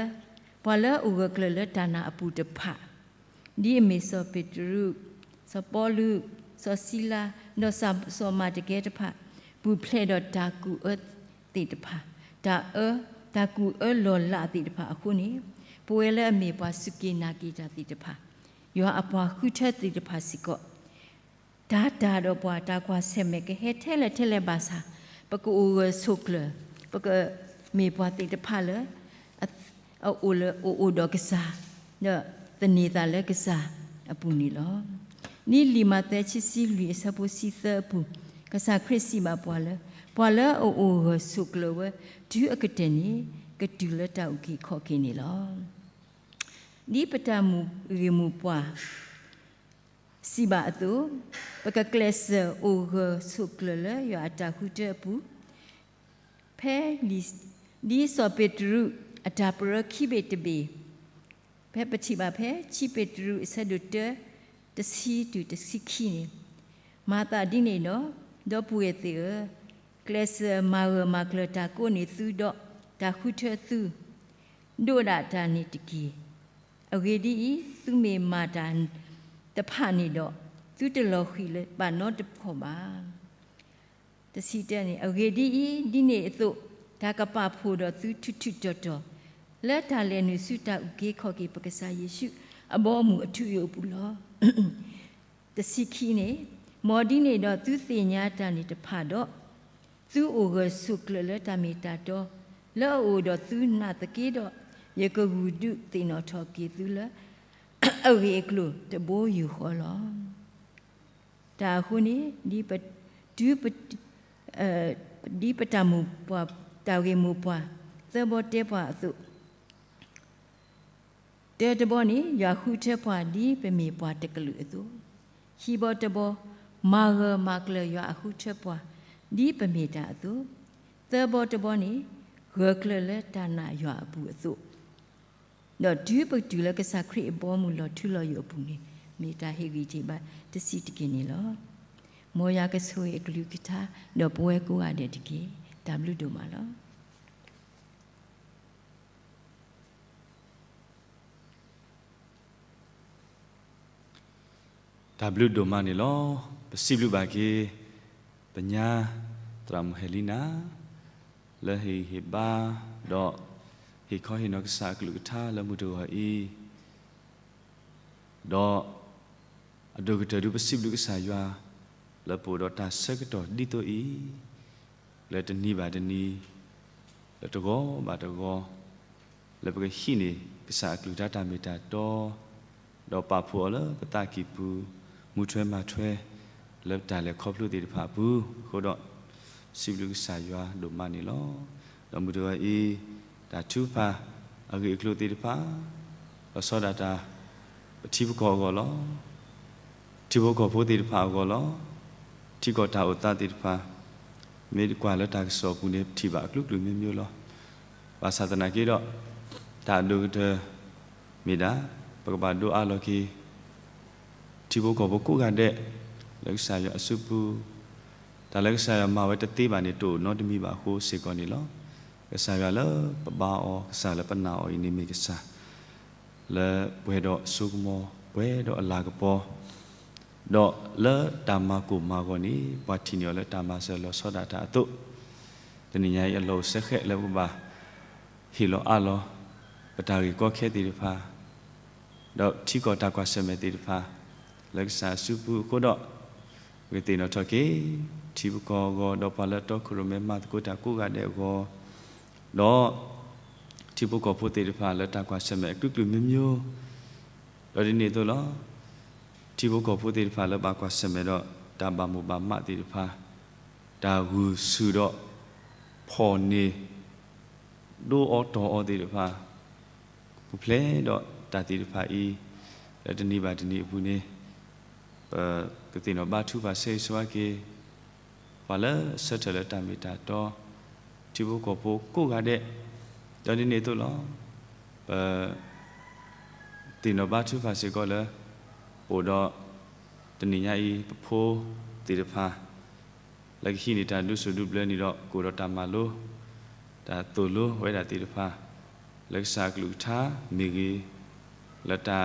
ပှၤလၢအအိၣ်ဂၢၢ်ကျၢၤလၢတၢ်နာ်အပူၤတဖၣ်, ဒ်အမ့ၢ်စီၤပ့းတရူး, စီၤပီလူး, စီၤစံလါ, ဒီးစီၤမၤဒကဲတဖၣ်, ပူၤဖျဲးဒီးတၢ်ကူၣ်အၢသ့ၣ်တဖၣ်, တၢ်အၢ, တၢ်ကူၣ်အၢလီၤလးသ့ၣ်တဖၣ်အဃိန့ၣ်, ပဝဲလၢအမ့ၢ်ပှၤစူၢ်က့ၤနာ်က့ၤတၢ်သ့ၣ်တဖၣ်, ယွၤအပှၤဃုထၢသ့ၣ်တဖၣ်စ့ၢ်ကီး တၢ်တၢ်ဒီးပှၤတၢ်ကွၢ်ဆၢၣ်မဲာ်ကဟဲထဲလဲၣ်ထဲလဲၣ်ဘၣ်ဆၣ်, ပကအိၣ်ဂၢၢ်ဆိးကျၢၤ, ပကမ့ၢ်ပှၤသ့ၣ်တဖၣ်လၢ အအိၣ်လၢအအိၣ်ဒီးကစၢ်, ဒီးသန့ၤသးလၢကစၢ်အပူၤန့ၣ်လီၤ. ဒ်လံာ်မးသဲခံဆံလွံၢ်အဆၢဖိဆံသၢအပူၤ, ကစၢ်ခရံာ်စံးဘၣ်ပှၤလၢ, ပှၤလၢအအိၣ်ဂၢၢ်ဆိးကျၢၤဝဲတုၤအကတၢၢ်န့ၣ်, ကတုၤလၢတၢ်အုၣ်က့ၤခီၣ်က့ၤန့ၣ်လီၤ. ဒ်ပတၢ်မုၢ်ဂ့ၢ်မိၢ်ပှၢ် စံးဘၣ်အသိး, ပကကျဲးစၢးအိၣ်ဂၢၢ်ဆိးကျၢၤလၢယွၤအတၢ်ဃုထၢအပူၤ, ဖဲလံာ်, ဒ်စီၤပ့းတရူးအတၢ်ပရၢခံဘ့ၣ်တဘ့ၣ်, ဖဲပထံၣ်ဘၣ်ဖဲ ခံပ့းတရူးအဆၢဒိၣ်တၢ တဆံတုၤတဆံခံန့ၣ်, မၤသးဒ်န့ၣ်ဒီး, ဒီပုၢ်ဝဲၢ်သ့ၣ်ဧၢ, ကျဲးစၢးမၤဂၢၢ်မၤကျၢၤတၢ်ကိးန့ၢ်သုဒီးတၢ်ဃုထၢသု ဒိးဒၣ်တၢ်န့ၣ်တက့ၢ်. အဂ့ၢ်ဒ်အံၤ, သုမ့ၢ်မၤတၢ်တဖၣ်န့ၣ်ဒီး, သုတလီၤဃံၤဘၣ်နီတခီၣ်ဘၣ်. တဆံတၢန့ၣ်, အဂ့ၢ်ဒ်အံၤ, ဒ်န့ၣ်အသိး, တၢ်ကပာ်ဖှိၣ်ဒီးသုထူးထူးတီၤတီၤ, လၢတၢ်လဲၤနုာ်ဆူတၢ်အုၣ်က့ၤခီၣ်က့ၤပကစၢ်ယ့ၣ်ၡူးအဘီအမုၢ်အထူအယိာ်အပူၤလီၤ. တဆံခံန့ၣ်, မ်ဒ်န့ၣ်ဒီးသုသ့ၣ်ညါတၢ်န့ၣ်တဖၣ်ဒီး, သုအိၣ်ဂၢၢ်ဆိးကျၢၤလၢတၢ်မ့ၢ်တၢ်တီ, လၢအအိၣ်ဒီးသုနာ်သက့ဒီး, ယကဂုာ်ဒုးသ့ၣ်နီၣ်ထီၣ်က့ၤသုလၢ အဂ့ၢ်အကျိၤတဘိယူၢ်ဃီလီၤ. တၢ်အဃိန့ၣ်, ဒ်ပ, ဒ်ပတၢ်မိၢ်ပှၢ်, တၢ်ဂ့ၢ်မိၢ်ပှၢ်သၢဘီတဲပှၤအသိး, တၢတဘီန့ၣ် ယွၤဃုထၢပှၤဒ်ပမ့ၢ်ပှၤတကလုာ်အသိး, ခံဘီတဘီ မၤဂၢၢ်မၤကျၢၤယွၤအဃုထၢပှၤ ဒ်ပမ့ၢ်တၢ်အသိး, သၢဘီတဘီန့ၣ် ဂၢၢ်ကျၢၤလၢတၢ်နာ်ယွၤအပူၤအသိး, ဒီးတုၤပကတုၤလၢကစၢ်ခရံာ်အဘီအမုၢ်လီၤထူလီၤယိာ်အပူၤန့ၣ် မ့ၢ်တၢ်ဟ့ၣ်ဂံၢ်ဟ့ၣ်ဘါတဆံးတက့ၢ်န့ၣ်လီၤ. မ်ယွၤကဆိၣ်ဂ့ၤအကလုၢ်ကထါ ဒီးပဝဲကိးဂၤဒဲးတက့ၢ်. တၢ်ဘျုးဒိၣ်မးလီၤ. တၢ်ဘျုးဒိၣ်မးန့ၣ်လီၤ. ပစံးဘျုးဘၣ်က့ၤ ပညါ သရၣ်မုၣ်ဟဲလံနၤ လၢဟ့ၣ်ဂံၢ်ဟ့ၣ်ဘါ ဒီးဟ့ၣ်ခီဟ့ၣ်နီၤကစၢ်အကလုၢ်ကထါလၢမုၢ်တဂီၤအံၤ, ဒီး အဒိၣ်ကတၢၢ်ဒုးပစံးဘျုးကစၢ်ယွၤ လၢပအိၣ်ဒီးတၢ်ဆၢကတီၢ်ဒ်သိးအံၤ, လၢတနံၤဘၣ်တနံၤ, လၢတဂီၤဘၣ်တဂီၤ, လၢပကဟံးန့ၢ်ကစၢ်အကလုၢ်ကထါတၢ်မ့ၢ်တၢ်တီ, ဒီးပာ်ဖှိၣ်အီၤလၢပသးကံၢ်ပူၤ, မူထွဲမၤထွဲ လၢပတၢ်လဲၤခီဖျိသ့ၣ်တဖၣ်အပူၤအဃိဒီး, စံးဘျုးကစၢ်ယွၤဒိၣ်မးန့ၣ်လီၤ. ဒီးမုၢ်တဂီၤအံၤ, တၢ်ထုကဖၣ်အဂ့ၢ်အကျိၤသ့ၣ်တဖၣ် လီၤဆီဒၣ်တၢ် ပထံပကီၢ်အဂီၢ်လီၤ. ထံဖိကီၢ်ဖိသ့ၣ်တဖၣ်အဂီၢ်လီၤ. ထံကီၢ်တၢ်အိၣ်သးသ့ၣ်တဖၣ်, မ့ၢ်တကွၢ်လၢတၢ်ကစီၣ်အပူၤန့ၣ် ပထံၣ်ဘၣ်အကျိၤကျိၤမ့ၢ်မ့ၢ်လီၤ. ဘၣ်ဆၣ်သနာ်က့ဒီး, တၢ်အဒိၣ်ကတၢၢ်မ့ၢ်ဒၣ်, ပကဘၣ်ဒိးအးလီၤက့ၤ ထံဖိကီၢ်ဖိကိးဂၤဒဲး လၢကစၢ်ယွၤအစုပူၤ, တၢ်လၢကစၢ်ယွၤမၤဝဲတသ့ဘၣ်န့ၣ် တအိၣ်နီတမံၤဘၣ်အဃိစ့ၢ်ကီးန့ၣ်လီၤ. ကစၢ်ယွၤလၢပဘါအီၤ, ကစၢ်လၢပနာ်အီၤအံၤန့ၣ်မ့ၢ်ကစၢ် လၢပှဲၤဒီးအစိကမီၤ, ပှဲၤဒီးအလၤကပီၤ, ဒီးလၢတၢ်မၤကိၢ်မၤဂီၤန့ၣ် ပှၤထံၣ်န့ၢ်အီၤလၢတၢ်မၤစၢၤလီၤဆီဒၣ်တၢ်အသိး, တနံၤညါအံၤအလီၢ်အိၣ်စဲဃဲးလၢပကဘၣ် ဟ့ၣ်လီၤအးလီၤ ပတၢ်ဂ့ၢ်ကီခဲသ့ၣ်တဖၣ်, ဒီးထံကီၢ်တၢ်ကွၢ်ဆၢၣ်မဲာ်သ့ၣ်တဖၣ် လၢကစၢ်အစုပူၤအဃိဒီး, ပကသ့ၣ်နီၣ်ထီၣ်က့ၤ ထံဖိကီၢ်ဖိအဂီၢ် ဒီးပှၤလၢအတီခိၣ်ရိၣ်မဲမၤသကိးတၢ်ကိးဂၤဒဲးအဂီၢ်, ဒီး ထံဖိကီၢ်ဖိသ့ၣ်တဖၣ်လၢတၢ်ကွၢ်ဆၢၣ်မဲာ်အကျိၤကျိၤမ့ၢ်မ့ၢ်, ဒီးဒ်န့ၣ်အသိးလီၤ. ထံဖိကီၢ်ဖိသ့ၣ်တဖၣ်လၢဘၣ်ကွၢ်ဆၢၣ်မဲာ်ဒီးတၢ်ဘၣ်မိၣ်ဘၣ်မးသ့ၣ်တဖၣ်, တၢ်ဂုာ်ဆူၣ်ဒီး ဖီၣ်န့ၢ် ဒိအီၤတီၢ်အီၤသ့ၣ်တဖၣ်, ပူၤဖျဲးဒီးတၢ်သ့ၣ်တဖၣ်အံၤ, လၢတနံၤဘၣ်တနံၤအပူၤန့ၣ်, ပကသ့ၣ်နီၣ်ဘါထုကဖၣ်ဆၢဂ့ၤဆၢဝါက့ၤ ပှၤလၢအဆၢထၢၣ်လၢတၢ်မ့ၢ်တၢ်တီ, ထံဖိကီၢ်ဖိကိးဂၤဒဲး, ဒီးဒ်န့ၣ်အသိးလီၤ. ပ သ့ၣ်နီၣ်ဘါထုကဖၣ်စ့ၢ်ကီးလၢ ပအိၣ်ဒီး တနံၤညါအံၤ ပဖိသ့ၣ်တဖၣ် လၢကဟံးန့ၢ်တၢ်ဒိးစိဒိးဘျၢန့ၣ်ဒီး ကအိၣ်ဒီးတၢ်မၤလိ တၢ်သိၣ်လိဝဲဒၣ်သ့ၣ်တဖၣ် လၢကစၢ်အကလုၢ်ကထါမ့ၢ်ဂ့ၤ, လၢတၢ်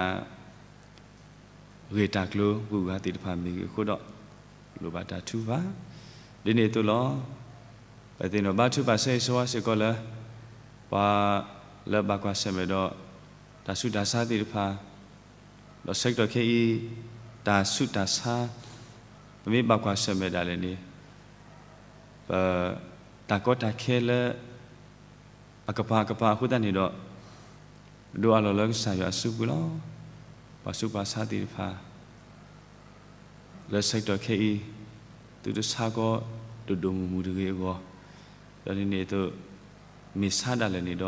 ဂ့ၢ်တၢ်ကျိၤဂုၤဂၤသ့ၣ်တဖၣ်မ့ၢ်ဂ့ၤအဃိဒီး လိၣ်ဘၣ်တၢ်ထုကဖၣ်. ဒ်န့ၣ်အသိးလီၤ. ပသ့ၣ်နီၣ်ဘါထုကဖၣ်ဆၢဂ့ၤဆၢဝါစ့ၢ်ကီးလၢ ပှၤလၢဘၣ်ကွၢ်ဆၢၣ်မဲာ်ဒီး တၢ်ဆူးတၢ်ဆါသ့ၣ်တဖၣ်, ဒီးဆၢကတီၢ်ခဲအံၤ တၢ်ဆူးတၢ်ဆါ ပမ့ၢ်ဘၣ်ကွၢ်ဆၢၣ်မဲာ်ဒၣ်လဲာ်န့ၣ် ပ တၢ်ကီတၢ်ခဲလၢ အကပၤအကပၤအဃိသတးန့ၣ်ဒီး ပဒိးအးလီၤလၢကစၢ်ယွၤအစုပူၤလီၤ. ပှၤဆူးပှၤဆါသ့ၣ်တဖၣ် လၢဆၢကတီၢ်ခဲအံၤ သုတဆါကီးဒိၣ်ဒိၣ်မုၢ်မုၢ်တဂ့ၤအဂီၢ်, ဒီးဒ်န့ၣ်အသိး မ့ၢ်ဆါဒၣ်လဲာ်န့ၣ်ဒီး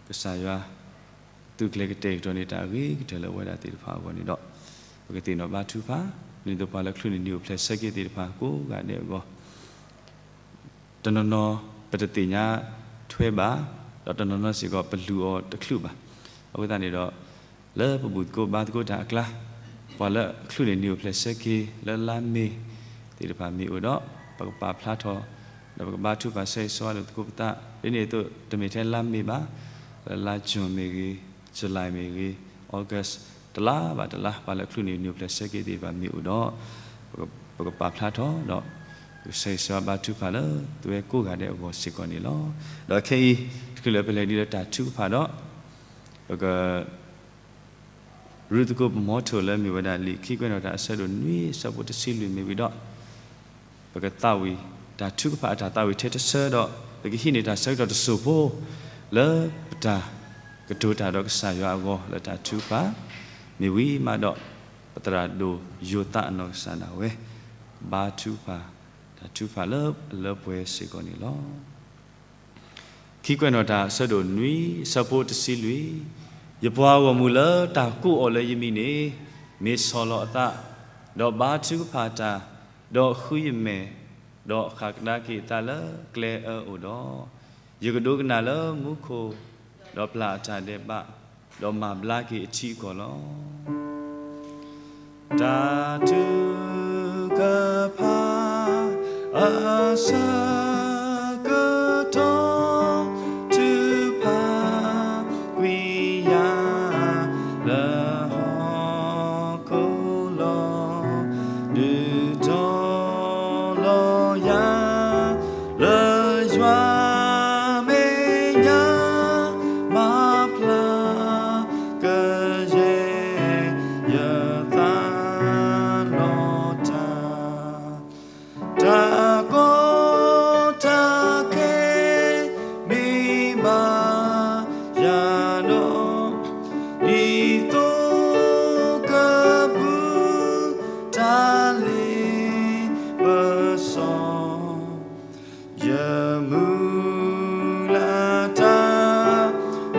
ကစၢ်ယွၤ သုးကျဲၤကတဲာ်ကတီၤန့ၢ်တၢ်အဂ့ၤကတၢၢ်လၢအဝဲဒၣ်သ့ၣ်တဖၣ်အဂီၢ်န့ၣ်ဒီး ပကသ့ၣ်နီၣ်ဘါထုကဖၣ်, ဒ်သိးပှၤလၢအချုးန့ၢ်နံၣ်အိၣ်ဖျဲၣ်ဆၢက့ၤသ့ၣ်တဖၣ်ကိးဂၤဒဲးအဂီၢ် တနီၤနီၤပတသ့ၣ်ညါထွဲဘၣ်, ဒီးတနီၤနီၤစ့ၢ်ကီးပလူၤအီၤတချုးဘၣ်. အဃိသတးန့ၣ်ဒီး လၢပဘူၣ်သကိးဘါသကိးတၢ်အကျါ, ပှၤလၢအချုးန့ၢ်နံၣ်အိၣ်ဖျဲၣ်ဆၢက့ၤလၢလါမ့ၤသ့ၣ်တဖၣ်မ့ၢ်အိၣ်ဒီး, ပကပာ်ဖျါထီၣ်, ဒီးပကဘါထုကဖၣ်ဆၢဂ့ၤဆၢဝါလိာ်သကိးပသး, ဒ်န့ၣ်အသိးတမ့ၢ်ထဲလါမ့ၤဘၣ်, လၢလါ June မ့ၢ်ဂ့ၤ, July မ့ၢ်ဂ့ၤ, August တလါဘၣ်တလါ ပှၤလၢအချုးန့ၢ်နံၣ်အိၣ်ဖျဲၣ်ဆၢက့ၤသ့ၣ်တဖၣ်မ့ၢ်အိၣ်ဒီး, ပကပာ်ဖျါထီၣ်ဒီး ပကဆၢဂ့ၤဆၢဝါဘါထုကဖၣ်လၢသုဝဲကိးဂၤဒဲးအဂီၢ်စ့ၢ်ကီးန့ၣ်လီၤ. ဒီးခဲအံၤ တချုးလၢပလဲၤဒ်လၢတၢ်ထုကဖၣ်ဒီး, ပက ရူၤသကိးပမီထိၣ်လၢမ့ၢ်ဝဲဒၣ်လံာ်ခံကွဲးနီၣ်တၢ်အဆၢဒိၣ်နွံအဆၢဖိတဆံလွံၢ်မ့ၢ်ဝံၤဒီး, ပကသးဝံၣ်တၢ်ထုကဖၣ်အတၢ်သးဝံၣ်ထဲတဆၢဒီး, ပကဟံးန့ၢ်တၢ်ဆၢကတီၢ်တစိၢ်ဖိ လၢပတၢ်ကတိၤတၢ်ဒီးကစၢ်ယွၤအဂီၢ်လၢတၢ်ထုကဖၣ်, မ့ၢ်ဝံၤမးဒီး ပသရၣ်ဒိၣ်ယိၤသးအနီၢ်ကစၢ်ဒၣ်ဝဲ ကဘါထုကဖၣ် တၢ်ထုကဖၣ်လၢအလၢပှဲၤစ့ၢ်ကီးန့ၣ်လီၤ. ခံကွဲးနီၣ်တၢ်အဆၢဒိၣ်နွံအဆၢဖိတဆံလွံၢ်, ယပှၤဂီၢ်မုၢ်လၢတၢ်ကိးအီၤလၢယမံၤန့ၣ်, မ့ၢ်ဆီၣ်လီၤအသး, ဒီးဘါထုကဖၣ်တၢ်, ဒီးဃုယမဲာ်, ဒီးဃၣ်ကဒါက့ၤအသးလၢကျဲအၢအိၣ်ဒီး, ယကဒိကနၣ်လၢမူခိၣ်, ဒီးပျၢ်အတၢ်ဒဲးဘး, ဒီးမၤဘျါက့ၤအထံအကီၢ်လီၤ. တၢ်ထုကဖၣ်အဆၢကတီၢ် ထုကဖၣ်ကွံာ်ယၤလၢဟီၣ်ခိၣ်လီၤ. ဒုးတီလီၤယၤလၢယွၤမဲာ်ညါ မၤဖျါကယဲၢ် ယသးလီၤတၢ်, တၢ်ကီတၢ်ခဲ မ့ၢ်ဘၣ်ယၤဒီး, ဒ်သိးကဘုးတၢ်လ့ပစီ, ယမုၢ်လၢ်တၢ်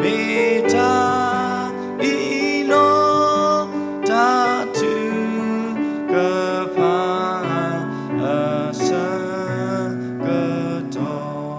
မ့ၢ်တၢ်အံၤလီၤ. တၢ်ထုကဖၣ်အဆၢကတီၢ်.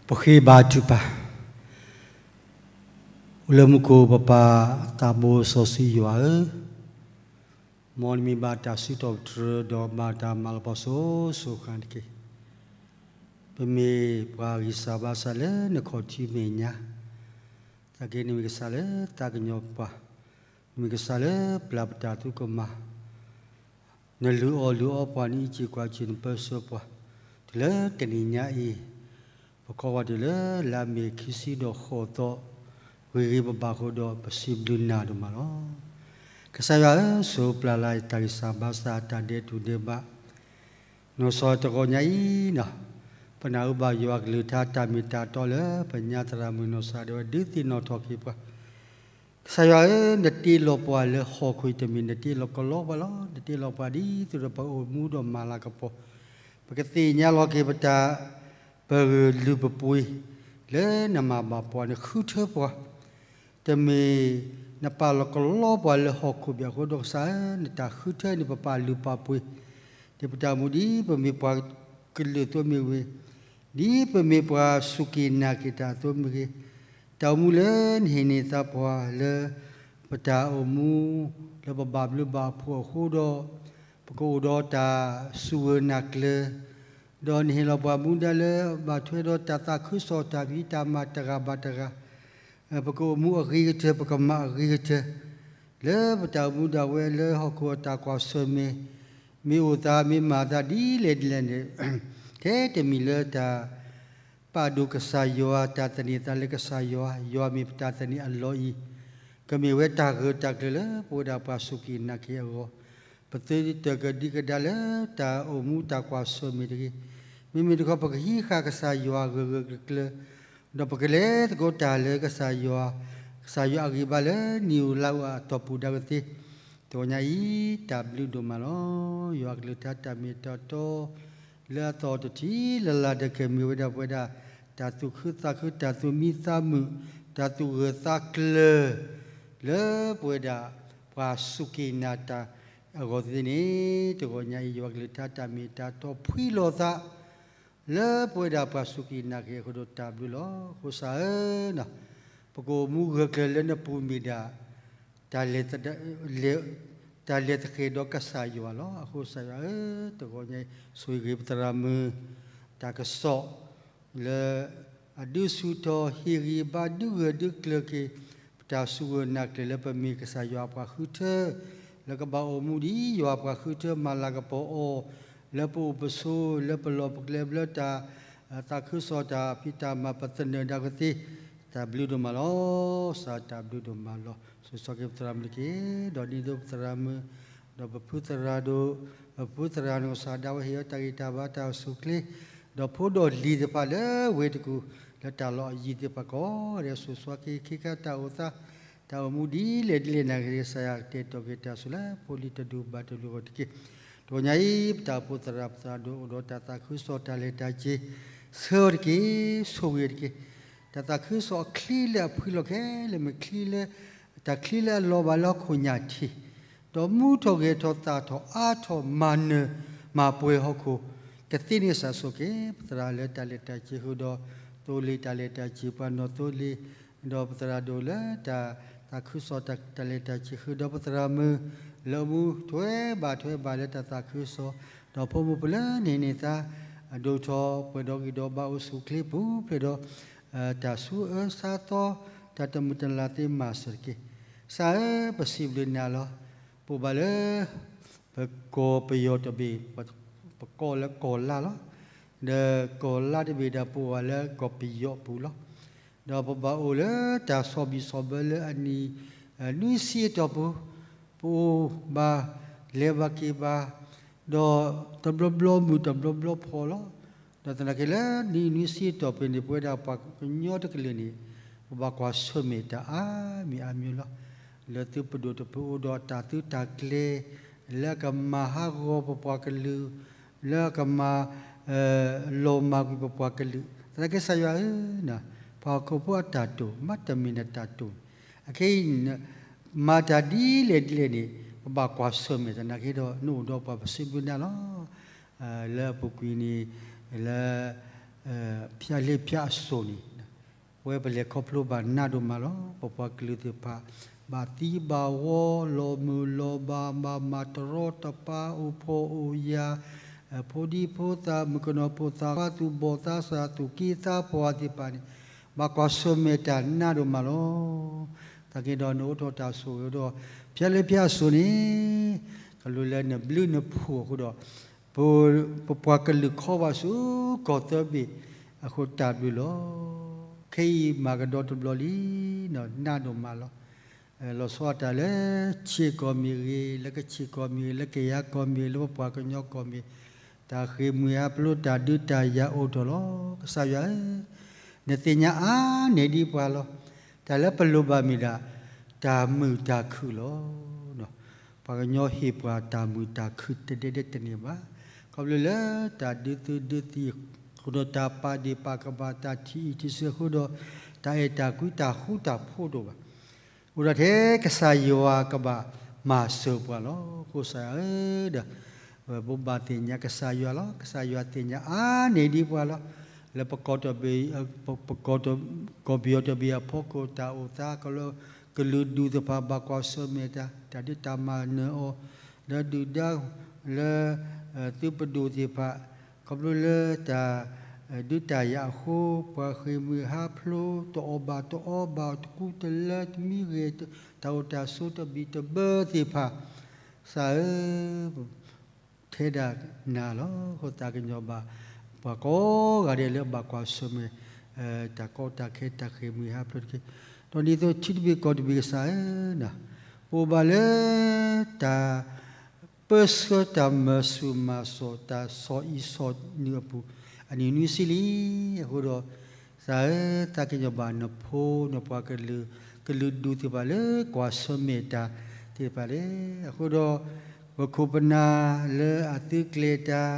ပဃ့ဘါထုကဖၣ်. အိၣ်လၢမူခိၣ်ပပၢ်သးဘိစီဆှံယွၤဧၢ, မ်နမံၤဘၣ်တၢ်စံးထီၣ်ပတြၢၤ ဒီးဘၣ်တၢ်မၤလၤကပီၤစိၤစိၤဃၣ်ဃၣ်တက့ၢ်. ပမ့ၢ်ပှၤဂံၢ်စၢ်ဘါစၢ်လၢနခီၣ်ထံးမဲာ်ညါ, သနာ်က့နမ့ၢ်ကစၢ်လၢသးကညီၤပှၤ, နမ့ၢ်ကစၢ်လၢပျၢ်ပတၢ်သးကမၣ်, နလုၢ်အီၣ်လုၢ်အီပှၤ နအံးက့ၤကွၢ်က့ၤ နပၢဆှၢပှၤ, တုၤလၢတနံၤညါအံၤ, ပကိးဝဲဒၣ်လၢလါမ့ၤခံဆံဒီးဃိးသီ, ဂ့ၤဂ့ၤဘၣ်ဘၣ်အဃိဒီး ပစံးဘျုးနၤဒိၣ်မးလီၤ. ကစၢ်ယွၤဧၢ, ဆိးပျၢ်လၢတၢ်ဂံၢ်စၢ်ဘါစၢ်တၢ်ဒဲးတူၢ်ဒဲးဘး, နီၢ်ကစၢ်တဂီၤညါအံၤ, ပနၢ်ဟူဘၣ်ယွၤကလုၢ်ကထါတၢ်မ့ၢ်တၢ်တီလၢပညါသရၣ်မုၣ်နီၢ်ကစၢ်ဒၣ်ဝဲဒုးသ့ၣ်နီၣ်ထီၣ်က့ၤပှၤ ကစၢ်ယွၤဧၢ, နတ့လီၤပှၤလၢဟီၣ်ခိၣ်အံၤတမ့ၢ် နတ့လီၤကလီပှၤလီၤ. နတ့လီၤပှၤဒ်သိးဒီးပအိၣ်မူဒီးမၤလၤကပီၤ, ပကသ့ၣ်ညါလီၤက့ၤပတၢ် ပလုၢ်ပပှ့ၤ လၢနမၤဘၣ်ပှၤ နဃုထၢပှၤ, တမ့ၢ်နပာ်လီၤကလီပှၤလၢဟီၣ်ခိၣ်ဘၣ်အဃိဒီး ကစၢ်ဧၢ, နတၢ်ဃုထၢန့ၣ် ပပာ်လုၢ်ပာ်ပှ့ၤ, ဒ်ပတၢ်အိၣ်မူဒ်ပမ့ၢ်ပှၤကလုာ်အသိးမ့ၢ်ဂ့ၤ, ဒ်ပမ့ၢ်ပှၤစူၢ်က့ၤနာ်က့ၤတၢ်အသိးမ့ၢ်ဂ့ၤ, တၢ်အိၣ်မူလၢနဟ့ၣ်န့ၢ်သးပှၤလၢ ပတၢ်အိၣ်မူ လၢပဘၣ်ဘျုးဘၣ်ဖှိၣ်အဃိဒီး ပကအိၣ်ဒီးတၢ်စူၢ်ဂၢၢ်နာ်ကျၢၤ, ဒီးနဟ့ၣ်လီၤပှၤမူဒါလၢဘၣ်ထွဲဒီးတၢ်သးခုကစီၣ်တၢ်ဖံးတၢ်မၤတဂၤဘၣ်တဂၤ, ပကအိၣ်မူအဂ့ၤကတၢၢ် ပကမၤအဂ့ၤကတၢၢ်, လၢပတၢ်အိၣ်မူဒၣ်ဝဲလၢဟီၣ်ခိၣ်အတၢ်ကွၢ်ဆၢၣ်မဲာ်, မ့ၢ်အိၣ်သးမ့ၢ်မၤသးဒ်လဲၣ်ဒ်လဲၣ်န့ၣ်, ထဲတမံၤလၢတၢ် ပာ်ဒိၣ်ကစၢ်ယွၤ တၢ်သန့ၤသးလၢကစၢ်ယွၤ, ယွၤမ့ၢ်ပတၢ်သန့ၤအလီၢ်အံၤ, ကမ့ၢ်ဝဲတၢ်ဂၢၢ်တၢ်ကျၢၤလၢပဝဲဒၣ်ပှၤစူၢ်က့ၤနာ်က့ၤအဂီၢ်, ပသုတကဒံကဒါလၢတၢ်အိၣ်မူတၢ်ကွၢ်ဆၢၣ်မဲာ်တဂ့ၤ, မ့မ့ၢ်တခီ ပကဟံးဃာ်ကစၢ်ယွၤဂၢၢ်ဂၢၢ်ကျၢၤကျၢၤ, ဒီးပကလဲၤသကိးတၢ်လၢကစၢ်ယွၤ, ကစၢ်ယွၤအဂံၢ်ဘါလၢနံၣ်ဧိၤလါဧိၤအတီၢ်ပူၤဒၣ်ဝဲသ့ၣ်, တဂီၤညါအံၤ တၢ်ဘျုးဒိၣ်မးလီၤ. ယွၤကလုၢ်ကထါတၢ်မ့ၢ်တၢ်တီ လၢအသီၣ်တထံၣ်လၢ်လၢ်ဒီး ကမ့ၢ်ဝဲဒၣ်ပဝဲဒၣ် တၢ်သူၣ်ခုသးခု တၢ်သူၣ်မံသးမုာ် တၢ်သူၣ်ဂၢၢ်သးကျၢၤ လၢပဝဲဒၣ်ပှၤစူၢ်က့ၤနာ်တၢ်အဂီၢ်သ့ၣ်န့ၣ်, တဂီၤညါအံၤ ယွၤကလုၢ်ကထါတၢ်မ့ၢ်တၢ်တီဖှံလီၤသး လၢပဝဲဒၣ်ပှၤစူၢ်က့ၤနာ်က့ၤအဃိဒီး တၢ်ဘျုးလီၤ. အဃိကစၢ်ဧၢ, ပကအိၣ်မူဂၢၢ်ကျၢၤလၢနပူၤမ့ၢ်ဒၣ် တၢ်လဲၤသ, လဲၤ, တၢ်လဲၤသဃဲၤဒီးကစၢ်ယွၤလီၤ. အဃိကစၢ်ယွၤဧၢ, တဂီၤညါအံၤ ဆိၣ်ဂ့ၤပသရၣ်မုၣ် တၢ်ကစီၣ် လၢအဒုးဆူၣ်ထီၣ်ဟ့ၣ်ဂံၢ်ဘါဒုးဂၢၢ်ဒုးကျၢၤက့ၤ ပတၢ်စူၢ်ဂၢၢ်နာ်ကျၢၤလၢပမ့ၢ်ကစၢ်ယွၤအပှၤဃုထၢ, လၢကဘၣ်အိၣ်မူဒ်ယွၤအပှၤဃုထၢ မၤလၤကပီၤအီၤ လၢပအိၣ်ပဆိး လၢပလီၢ်ပကျဲ လၢတၢ် သးခုကစီၣ်တၢ်ဖံးတၢ်မၤ ပသနၢၣ်ဒၣ်ကသ့, တၢ်ဘျုးဒိၣ်မးလီၤ. ကစၢ်တၢ်ဘျုးဒိၣ်မးလီၤ. ဆိၣ်ဂ့ၤပသရၣ်မုၣ်တက့ၢ်. ဒီးဒ်သိးပသရၣ်မုၣ် ဒီးပဖုသရၣ်ဒိၣ်, ပဖုသရၣ်နီၢ်ကစၢ်ဒၣ်ဝဲ ဟ့ၣ်အီၤတၢ်ဂံၢ်တၢ်ဘါတၢ်အိၣ်ဆူၣ်အိၣ်ချ့, ဒီးဖိဒီးလံၤသ့ၣ်တဖၣ်လၢဝ့ၢ်တကူၣ် လၢတၢ်လီၢ်အယံၤသ့ၣ်တဖၣ်ကိးဂၤဒဲး ဆိၣ်ဂ့ၤဆိၣ်ဝါက့ၤ ခ့ခါတၢ်အိၣ်သး တၢ်အိၣ်မူဒ်လဲၣ်ဒ်လဲၣ်နာ်က့ၤ ကစၢ်ယွၤကတဲာ်ကတီၤက့ၤတၢ်ဆူၣ်လၢဖိလံၤတဒူၣ်ဘၣ်တဒူၣ်အဂီၢ်တက့ၢ်. တဂီၤညါအံၤ ပတၢ်အိၣ်ဖှိၣ်သရၣ်ပသရၣ်ဒိၣ် အိၣ်ဒီးတၢ်သးခုကစီၣ်တၢ်လဲၤတၢ်က့ၤ ဆၢအီၤတက့ၢ်, ဆိၣ်ဂ့ၤတက့ၢ်. တၢ်သးခုကစီၣ်အချံလၢအဖှံလီၤခဲလၢာ် မ့ၢ်ချံလၢ တၢ်ချံလၢအလီၤဘၣ်လၢဟီၣ်ခိၣ်ညၣ်ထံး, ဒီးမူထီၣ်ဂဲၤထီၣ်သၣ်ထီၣ်အါထီၣ် မၤနၢၤမၤပှဲၤဟီၣ်ခိၣ် ကသ့န့ၣ် ကစၢ်ဆိၣ်ဂ့ၤက့ၤ ပသရၣ်လၢတၢ်လဲၤတၢ်က့ၤဃုာ်ဒီး သိလ့ၣ်တၢ်လဲၤတၢ်က့ၤ ပှၤနီၢ်သိလ့ၣ် ဒီးပသရၣ်ဒိၣ်လၢတၢ်သးခုကစီၣ်တၢ်လဲၤတၢ်က့ၤဃုာ်ဒီးပသရၣ်မုၣ် လၢအမူထွဲဘၣ်ထွဲဘၣ်လၢတၢ်သးခုကစီၣ်, ဒီးဖိမုၣ်ဖိလၢနဟ့ၣ်န့ၢ်သါ အဒိၣ်ထီၣ်ပှဲၤဒီးဂံၢ်ဒီးဘါ အိၣ်ဆူၣ်အိၣ်ချ့ပူၤဖျဲးဒီး တၢ်ဆူးအၢဆါသီ တၢ်တမုာ်တလၤသ့မၤစၢၤတက့ၢ်. ကစၢ်ဧၢ, ပစံးဘျုးနၤလီၤ. ပအိၣ်ဘၣ်လၢ ပကီၢ်ပယီၤတဘ့ၣ် ပကိးလၢကီၢ်လါလီၤ. ဒီးကီၢ်လါတဘ့ၣ်ဒီး ပအိၣ်ဘၣ်လၢကီၢ်ပယီၤပူၤလီၤ. ဒီးပဘၣ်အိၣ်လၢတၢ်ဆီၣ်ဘံၣ်ဆီၣ်ဘၢလၢအနံၣ် နွံဆံအတီၢ်ပူၤ, ပအိၣ်ဘၣ်လဲၤဘၣ်က့ၤဘၣ်, ဒီးတဘျီဘျီမုၢ်တဘျီဘျီဖှီၣ်လီၤ. ဒီးသနာ်က့လၢနံၣ်နွံဆံအတီၢ်ပူၤန့ၣ် ပဝဲဒၣ်ပှၤကညီတကလုာ်န့ၣ် ပဘၣ်ကွၢ်ဆၢၣ်မဲာ်တၢ်အါမံၤအါမံၤလီၤ. လၢသုပဒိၣ်တဖုအိၣ်ဒီးတၢ်သုတၢ်ကျဲၤ လၢအကမၤဟးဂီၤပပှၤကလုာ်, လၢအကမၤ လီၤမၢ်ကွံာ်ပပှၤကလုာ်, သနာ်က့ကစၢ်ယွၤဧၢ, ပှၤဟီၣ်ခိၣ်ဖိအတၢ်တိာ် မ့တမ့ၢ်နတၢ်တိာ်န့ၣ်, အခဲအံၤ မၤတၢ်ဒ်လဲၣ်ဒ်လဲၣ်န့ၣ် ပဘၣ်ကွၢ်ဆၢၣ်မဲာ်သနာ်က့ဒီး နအိၣ်ဒီးပှၤ ပစံးဘျုးနၤလီၤ. လၢအပူၤကွံာ်န့ၣ် လၢ ဖၠၣ်လ့ဖၠၣ်အစိၤန့ၣ် ပဝဲပလဲၤခီဖျိဘၣ်နးဒိၣ်မးလီၤ. ပပှၤကလုာ်သ့ၣ်တဖၣ် ဘၣ်သံဘၣ်ဝီ လီၤမုၢ်လီၤဘၣ် ဘၣ်မၤတရီတပါ အိၣ်ဖှီၣ်အိၣ်ယာ် ဖိဒံဖိသၣ် မုၣ်ကနီၤဖိသၣ်ခွါ သူၣ်ဘီၣ်သးစၢ် သူၣ်က့သးပှၢ်သ့ၣ်တဖၣ်န့ၣ် ဘၣ်ကွၢ်ဆၢၣ်မဲာ်တၢ်နးဒိၣ်မးလီၤ. သနာ်က့ဒီးနအိးထီၣ်တၢ်ဆိၣ်ဂ့ၤဒီး ဖၠၣ်လ့ဖၠၣ်အစိၤန့ၣ် ကလူးလၢနဘျုးနဖှိၣ်အဃိဒီး ပပှၤကလုာ်ခီဘၣ်ဆူကီၢ်သၢဘ့ၣ် အဃိတၢ်ဘျုးလီၤ. ခဲအံၤမၤကဒီးတဘျီလံ, နးဒိၣ်မးလီၤ. လီၤဆီဒၣ်တၢ်လၢ ဆ့ၣ်ကီၢ်မ့ၢ်ဂ့ၤ, လၢကဆ့ၣ်ကီၢ်မ့ၢ်ဂ့ၤ, လၢကယၤကီၢ်မ့ၢ်ဂ့ၤ, လၢပပှၤကညီကီၢ်မ့ၢ်, တၢ်ဃ့ၢ်မှံဟးဖျိး တၢ်ဒုးတၢ်ယၤအိၣ်ထီၣ်လီၤ. ကစၢ်ယွၤဧၢ, နသ့ၣ်ညါအါန့ၢ်ဒံးပှၤလီၤ. တၢ်လၢပလိၣ်ဘၣ်မ့ၢ်ဒၣ် တၢ်မုာ်တၢ်ခုၣ်လီၤ. ပှၤကညီဟ့ၣ်ပှၤတၢ်မုာ်တၢ်ခုၣ်တဒဲဒဲတန့ၢ်ဘၣ်. ခီဖျိလၢတၢ်ဒုးသုးဒုးသံၣ်အဃိဒီး တၢ်ပာ်ဒ့ၣ်ပာ်ကမၣ် တၢ်ထံၣ်အံၣ်ထံၣ်ဆၢအဃိဒီး တၢ်အဲၣ်တၢ်ကွံ တၢ်ဃူတၢ်ဖိးတအိၣ်ဘၣ်. အိၣ်ဒၣ်ထဲကစၢ်ယွၤကဘၣ်မၤစၢၤပှၤလီၤ. အဃိစၢ်ဧၢ, ဒီး ပဘၣ်သ့ၣ်ညါကစၢ်ယွၤလီၤ. ကစၢ်ယွၤသ့ၣ်ညါအါန့ၢ်ဒံးပှၤလီၤ. လၢပကီၢ်တဘ့ၣ်, ပကီၢ်တ, ကီၢ်ပယီၤတဘ့ၣ်အဖီခိၣ် တၢ်အိၣ်သးကလီ, ကလုာ်ဒူၣ်သ့ၣ်တဖၣ် ဘၣ်ကွၢ်ဆၢၣ်မဲာ်တၢ်, တၢ်ဒုးတၢ်မၤနၢၤအီၤ, လၢဒုၣ်ဒါ, လၢ သုးပဒိၣ်သ့ၣ်တဖၣ်, ခီဖျိလၢတၢ် ဒုးတၢ်ယၤအဃိ ပှၤဃ့ၢ်မှံဟးဖျိး တအီၣ်ဘၣ်တအီဘၣ် တကူတလၢ တမံဂဲၤ တၢ်အိၣ်တၢ်ဆိး တဘံၣ်တဘၢသ့ၣ်တဖၣ်, ကစၢ်ဧၢ, ထဲဒၣ်နၤလီၤ. အဃိသးကညီၤဘၣ် ပှၤကိးဂၤဒဲးလၢအဘၣ်ကွၢ်ဆၢၣ်မဲာ် တၢ်ကီတၢ်ခဲ တၢ်ဃ့ၢ်မှံဟးဖျိးတက့ၢ်. ဒီးဒ်သိးထံတဘ့ၣ်ကီၢ်တဘ့ၣ်ကစၢ်ဧၢ, ပအိၣ်ဘၣ်လၢ တၢ် ပၢဆှၢတၢ်မၤဆူၣ်မၤစိး တၢ်ဆီၣ်အံၣ်ဆီၣ်နုာ်အပူၤ အနံၣ်နွံဆံလံ. အဃိဒီး ကစၢ်ဧၢ, သးကညီၤဘၣ်နဖိနပှၤကလုာ်, ကလုာ်ဒူၣ်သ့ၣ်တဖၣ်လၢကွၢ်ဆၢၣ်မဲာ်တၢ်သ့ၣ်တဖၣ်လီၤ. အဃိဒီး ပခိၣ်ပနၢ်လၢအသုးကျဲၤတၢ်,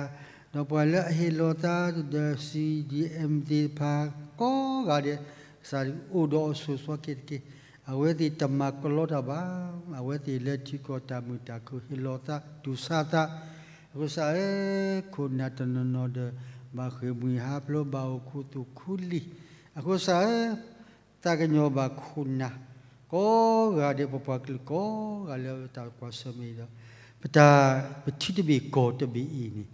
ဒီးပှၤလၢအဟ့ၣ်လီၤသးဒီး CDM သ့ၣ်တဖၣ်ကိးဂၤဒဲး, ကစၢ်အိၣ်ဒီးအစိၤစီၤက့ၤတက့ၢ်. အဝဲသ့ၣ်တမၤကလီတၢ်ဘၣ်. အဝဲသ့ၣ်လၢထံကီၢ်တၢ်မုာ်တၢ်ခုၣ် ဟ့ၣ်လီၤသးတူၢ်ဆါသး. အဃိကစၢ်ဧၢ, ခိၣ်နၢ်တနီၤနီၤဒီး ဘၣ်ဃ့ၢ်မှံဟးဖျိး ဘၣ်အိၣ်ခူသူၣ်ခူလံၤ. အဃိကစၢ်ဧၢ, သးကညီၤဘၣ်ခိၣ်နၢ် ကိးဂၤဒဲး ပပှၤကလုာ်ကိးဂၤလၢတၢ်ကွၢ်ဆၢၣ်မဲာ်ဒီး ပတၢ် ပထံတဘ့ၣ်ကီၢ်တဘ့ၣ်အံၤန့ၣ်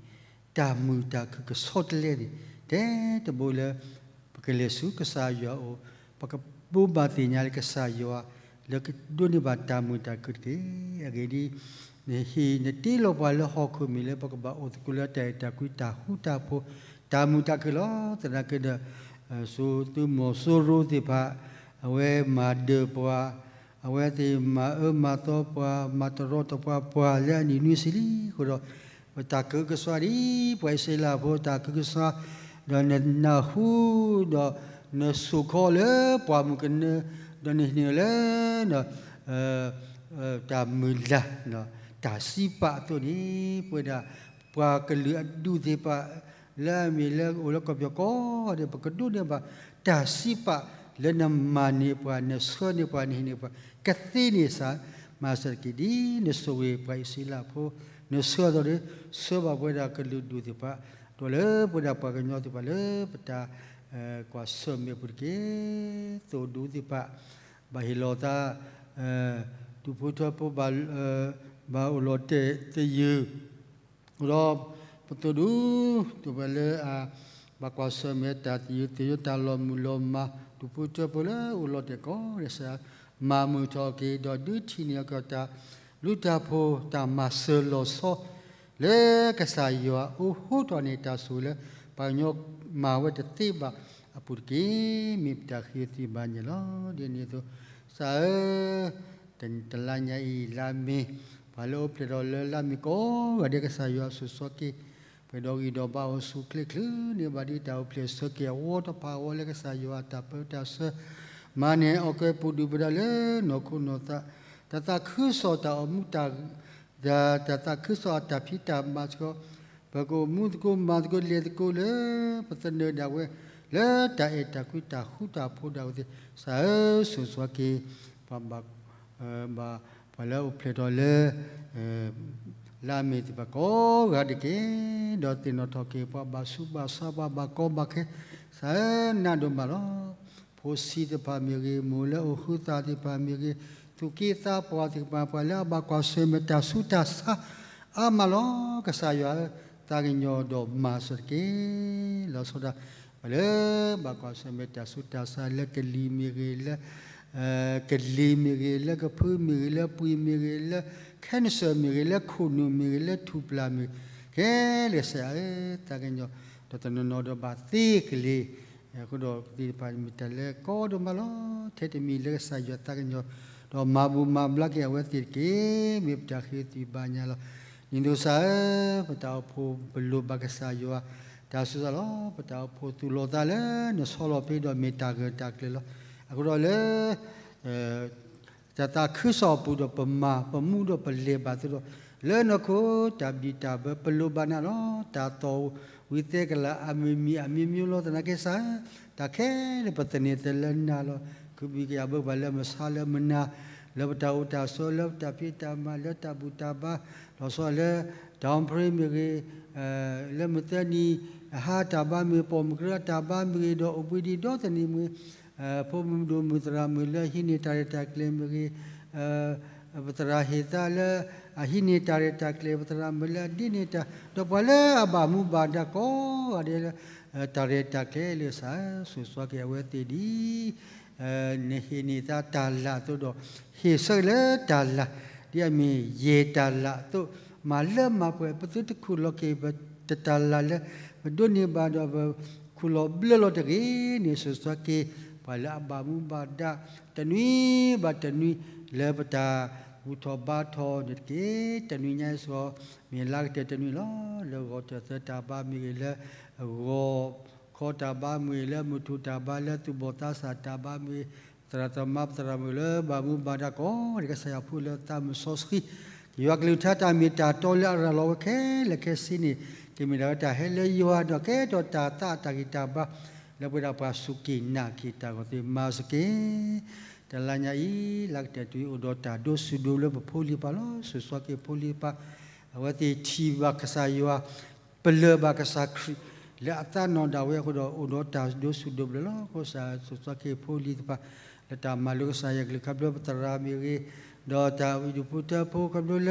တၢ်မုာ်တၢ်ခုၣ်ကဆီတလဲန့ၣ် ထဲတဘိလၢ ပကလဲၤဆူကစၢ်ယွၤအအိၣ်, ပကဘိးဘၣ်သ့ၣ်ညါလၢကစၢ်ယွၤ လၢကဒိးန့ၢ်ဘၣ်တၢ်မုာ်တၢ်ခုၣ်တက့ၢ်. အဂ့ၢ်ဒ်အံၤ, နဟ့ၣ်နတ့လီၤပှၤလၢဟီၣ်ခိၣ်မ့ၢ်လၢ ပကဘၣ်အိၣ်သကိးလၢတၢ်အဲၣ်တၢ်ကွံ တၢ်ဃူတၢ်ဖိး တၢ်မုာ်တၢ်ခုၣ်လီၤ. သနာ်က့ဒီး စိသုးမီၤစိရိၤသ့ၣ်တဖၣ် အဝဲမၤဒၢးပှၤ, အဝဲသ့ၣ်မၤအၢမၤသီပှၤ, မၤတရီတပါပှၤလၢအနံၣ်နွံဆံလံ. အဃိဒီး ပတၢ်ကဟုကစွါဒ် ပှၤအံၣ်စရ့လးဖိတၢ်ကဟုကစွါ, ဒီးနနၢ်ဟူ, ဒီးနစိာ်ခီလၢပှၢ်မုၢ်ကနၢ, ဒီးနဟ့ၣ်န့ၢ်လၢ တၢ်မုၢ်လၢ်, တၢ်စံးပာ်အသိးန့ၣ်, ပဝဲဒၣ် ပှၤကလုာ်အဒူၣ်သ့ၣ်တဖၣ် လၢအမ့ၢ်လၢအိၣ်လၢကီၢ်ပယီၤကိးဂၤဒဲး ပကဒိးန့ၢ်ဘၣ် တၢ်စံးပာ်လၢနမၤန့ၢ်ပှၤ, နဆှၢန့ၢ်ပှၤ, နဟ့ၣ်န့ၢ်ပှၤ, ကသ့န့ၢ်စ့ၢ်, မၤစၢၤတက့ၢ်. ဒ်နဆိၣ်ဂ့ၤပှၤအံၣ်စရ့လးဖိ, နဆှၢအသိးဒီး ဆှၢဘၣ်ပဝဲဒၣ်ကလုာ်ဒူၣ်သ့ၣ်တဖၣ်, ဒီးလၢပဝဲဒၣ်ပှၤကညီသ့ၣ်တဖၣ်လၢပတၢ်ကွၢ်ဆၢၣ်မဲာ်အပူၤတက့ၢ်. သုးဒူသ့ၣ်တဖၣ် ဘၣ်ဟ့ၣ်လီၤသး, ဒူၣ်ဖိထၢဖိဘၣ်, ဘၣ်အိၣ်လီၤတဲာ်သယုၢ်, ဒီးပသုးဒူ သ့ၣ်တဖၣ်လၢအဘၣ်ကွၢ်ဆၢၣ်မဲာ်တၢ်သယုၢ်သညိး တၢ်လီၤမုၢ်လီၤမၢ်, ဒူၣ်ဖိထၢဖိလၢအိၣ်လီၤတဲာ်ကိးဂၤဒဲး မၤမုာ်ထီၣ်က့ၤ ဒီးဒုးထံၣ်န့ၢ်အီၤက့ၤတၢ်ဘျုးတၢ်ဖှိၣ် တၢ်မၤစၢၤလီၤဆီ လၢကစၢ်ယွၤအိၣ်ဟိထီၣ်န့ၢ်တၢ်ဆိၣ်ဂ့ၤလၢ ပှၤကညီမၤဝဲတသ့ဘၣ်အပူၤတက့ၢ်. မ့ၢ်ပတၢ်ဃ့ဝံသးစူၤဘၣ်န့ၣ်လီၤ. ဒ်န့ၣ်အသိး ကစၢ်ဧၢ, တနံၤတလါညါအံၤ လါမ့ၤ, ပှၤလၢအိၣ်ဖျဲၣ်ထီၣ်လၢလါမ့ၤကိးဂၤဒဲး ကစၢ်ယွၤစိာ်စီဆှံက့ၤ, ပှဲၤဒီးဂံၢ်ဒီးဘါအိၣ်ဆူၣ်အိၣ်ချ့ချုးန့ၢ်ဘၣ်ဒံး တၢ်အိၣ်ဖျဲၣ်ဆၢက့ၤအဝီတဖၣ်အဂီၢ် လၢကစၢ်ယွၤအတၢ်ပၢတၢ်ဆှၢ မၤန့ၢ်အီၤကဲပူၤဒုၣ်ပဒါလၢနီၢ်ခိနီၢ်သး, တၢ်သးခုကစီၣ်တၢ်အိၣ်မူတၢ် တၢ်သးခုကစီၣ်အတၢ်ဖံးတၢ်မၤစ့ၢ်ကီး, ပကအိၣ်မူသကိးမၤသကိးလဲၤသကိးလၢ ပသနၢၣ်ဒၣ်ဝဲ လၢတၢ်အဲၣ်တၢ်ကွံတၢ်ဃူတၢ်ဖိးဒၣ်ဝဲသ့ၣ်, ကစၢ်ဧၢ, စိာ်စီဆှံက့ၤ ပှၤဘၣ်, ဘၣ်, ပှၤလၢအိၣ်ဖျဲၣ်ထီၣ်လၢ လါမ့ၤသ့ၣ်တဖၣ်ကိးဂၤဒဲးတက့ၢ်. ဒီးသ့ၣ်နီၣ်ထီၣ်က့ၤ ပှၤဘၣ်ဆူးဘၣ်ဆါ ပှၤဘၣ်ကီဘၣ်ခဲ, ကစၢ်ဧၢ, နးဒိၣ်မးလီၤ. ဖိဆံးသ့ၣ်တဖၣ်မ့ၢ်ဂ့ၤ, မိၢ်လၢအိၣ်ဃုသးသ့ၣ်တဖၣ်မ့ၢ်ဂ့ၤ, သူၣ်က့သးပှၢ်သ့ၣ်တဖၣ်, ပှၤလၢအဘၣ်ကွၢ်ဆၢၣ်မဲာ်တၢ်ဆူးတၢ်ဆါအါမးလီၤ. ကစၢ်ယွၤဧၢ, သးကညီၤဒီးမၤစၢၤတက့ၢ်. လီၤဆီဒၣ် ပှၤလၢဘၣ်ကွၢ်ဆၢၣ်မဲာ်တၢ်ဆူးတၢ်ဆါ လၢကလံၤမ့ၢ်ဂ့ၤ, လၢ ကလံၤမ့ၢ်ဂ့ၤ, လၢကဖုမ့ၢ်ဂ့ၤ, လၢပှံာ်မ့ၢ်ဂ့ၤ, လၢ cancer မ့ၢ်ဂ့ၤ, လၢခိၣ်နူာ်မ့ၢ်ဂ့ၤ, လၢထူၣ်ပျၢ်မ့ၢ်ဂ့ၤ, ခဲလၢာ်ကစၢ်ယွၤဧၢ, သးကညီၤ ဒီးတနီၤနီၤဒီးဘၣ်သ့ကလ့ၤ, အဃိဒီးသ့ၣ်တဖၣ်မ့ၢ်တၢ်လၢကီဒိၣ်မးလီၤ. ထဲတမံၤလၢကစၢ်ယွၤသးကညီၤ, ဒီးမၤဘူၣ်မၤဘျါက့ၤအဝဲသ့ၣ်တက့ၢ်. မ့ၢ်ပတၢ်ဃ့သုဘါညါလီၤ. ဒ်သိးကစၢ်ဧၢ, ပတၢ်အိၣ်ဖှိၣ်ပလိၣ်ဘၣ်ကစၢ်ယွၤ, တၢ်ဆူးတၢ်လီၤ, ပတၢ်အိၣ်ဖှိၣ်သူၣ်လီၤသးလၢနဆီလီၤဖဲဒီးမ့ၢ်တၢ်ဂၢၢ်တၢ်ကျၢၤလီၤ. အဃိဒီးလၢ တၢ်သးခုကစီၣ်အပူၤဒီးပမၤပမူဒီးပလဲၤဘၣ်သိးဒီး, လၢနီၢ်ခိတၢ်ဘံၣ်တၢ်ဘၢပလိၣ်ဘၣ်နၤလီၤ. တၢ်သီၣ်ဝံသဲကလၤအမံၤမံၤအမံၤမံၤလီၤ. သနာ်က့စ့ၢ်, တၢ်ခဲလၢာ်ပသန့ၤသလၢနၤလီၤ. ခုဘံၣ်ကယာ်ဘၢပှၤလၢမဆါလၢမနၤ, လၢပတၢ်အိၣ်တၢ်ဆိး လၢပတၢ်ဖံးတၢ်မၤ လၢတၢ်ဘူၣ်တၢ်ဘါ, လီၤဆီလၢ down payment မ့ၢ်ဂ့ၤ, လၢမုၢ်သၢနံၤ ဟါတၢ်ဘါမ့ၢ်ဂ့ၤ ပိာ်မုၣ်ကရၢအတၢ်ဘါမ့ၢ်ဂ့ၤ ဒီးအိၣ်ဘှံးဒံးဒီသန့ၤမ့ၢ်ဂ့ၤ, ဖိမုၣ်ဒိၣ်မုၣ်သရၣ်မုၣ်လၢအဟံးန့ၢ်တၢ်ရဲၣ်တၢ်ကျဲၤမ့ၢ်ဂ့ၤ, ပသရၣ်ဟ့ၣ်သါလၢအဟံးန့ၢ်တၢ်ရဲၣ်တၢ်ကျဲၤ ပသရၣ်မုၣ်လၢအဒ်န့ၣ်တၢ်, ဒီးပှၤလၢအဘၣ်မူဘၣ်ဒါကိးဂၤဒဲးလၢ တၢ်ရဲၣ်တၢ်ကျဲၤလၢကစၢ် ဆိၣ်ဂ့ၤဆိၣ်ဝါက့ၤအဝဲသ့ၣ်ဒ် နဟ့ၣ်န့ၢ်သးတၢ်လၢ်အသိးဒီး ဟ့ၣ်ဆၢက့ၤလၢတၢ်လၢ် ဒ်အမ့ၢ်ယဲၢ်တၢ်လၢ်အသိး, မၤလၢမၤပှဲၤ ပသုတခူၣ်လီၤက့ၤပတၢ်လၢ်လၢ ပဒိးန့ၢ်ဘၣ်ဒီးပခူၣ်လီၤဘျၢလီၤတဂ့ၤန့ၣ် ဆိၣ်ဂ့ၤဆိၣ်ဝါက့ၤ ပှၤလၢအဘၣ်မူဘၣ်ဒါ တနွံဘၣ်တနွံ လၢပတၢ်ဘူၣ်ထီၣ်ဘါထီၣ်န့ၣ်တက့ၢ်. တနွံညါအံၤစ့ၢ်ကီး မ့ၢ်လါကတၢၢ်တနွံလီၤ. လၢဂီၤတၢၢ်သၢတၢ်ဘါမ့ၢ်ဂ့ၤ လၢဂီၤခီတၢ်ဘါမ့ၢ်ဂ့ၤ လၢမုၢ်ထူၣ်တၢ်ဘါ လၢသူၣ်ဘီၣ်သးစၢ်တၢ်ဘါမ့ၢ်ဂ့ၤ သရၣ်သမါပသရၣ်မုၣ်လၢဘၣ်မူဘၣ်ဒါကိးဂၤဒဲး ကစၢ်ယွၤဖိလၢသးမုၢ်စီဆှံ ယွၤကလုၢ်ကထါတၢ်မ့ၢ်တၢ်တီလၢအရၤလီၤဝဲခဲလၢာ်ခဲဆ့န့ၣ် ကမ့ၢ်ဒၣ်ဝဲတၢ်ဟဲလၢယွၤဒီးကဲထီၣ်တၢ်သးအတၢ်ဂံၢ်တၢ်ဘါ လၢပဝဲဒၣ်ပှၤစူၢ်က့ၤနာ်က့ၤတၢ်အဂီၢ်သ့ၣ်မၤစၢၤက့ၤ တလါညါအံၤ လၢကတၢၢ်တနွံအိၣ်ဒီးတၢ်ဒိးဆူၣ်ဒိးဘျၢပဖိလံၤပၢ်လီၤ. ဆိၣ်ဂ့ၤဆိၣ်ဝါက့ၤဖိလံၤပၢ် အဝဲသ့ၣ်ထံၣ်ဘၣ်ကစၢ်ယွၤ ပလၢၢ်ဘၣ်ကစၢ်ခရံာ်လၢအသးနီၢ်ဒၣ်ဝဲအဃိဒီး အိၣ်ဒီးတၢ်ဒိးဆူၣ်ဒိးဘျၢလီၤ. ကစၢ်ဆိၣ်ဂ့ၤဆိၣ်ဝါက့ၤဖိလံၤတဖၣ် လၢတၢ်မၤလိကစၢ်ယွၤကလုၢ်ခါဘျၢပသရၣ်မ့ၢ်ဂ့ၤ ဒီးတၢ်အုၣ်ဒူၣ်ဖိထၢဖိခါဘျၢလၢ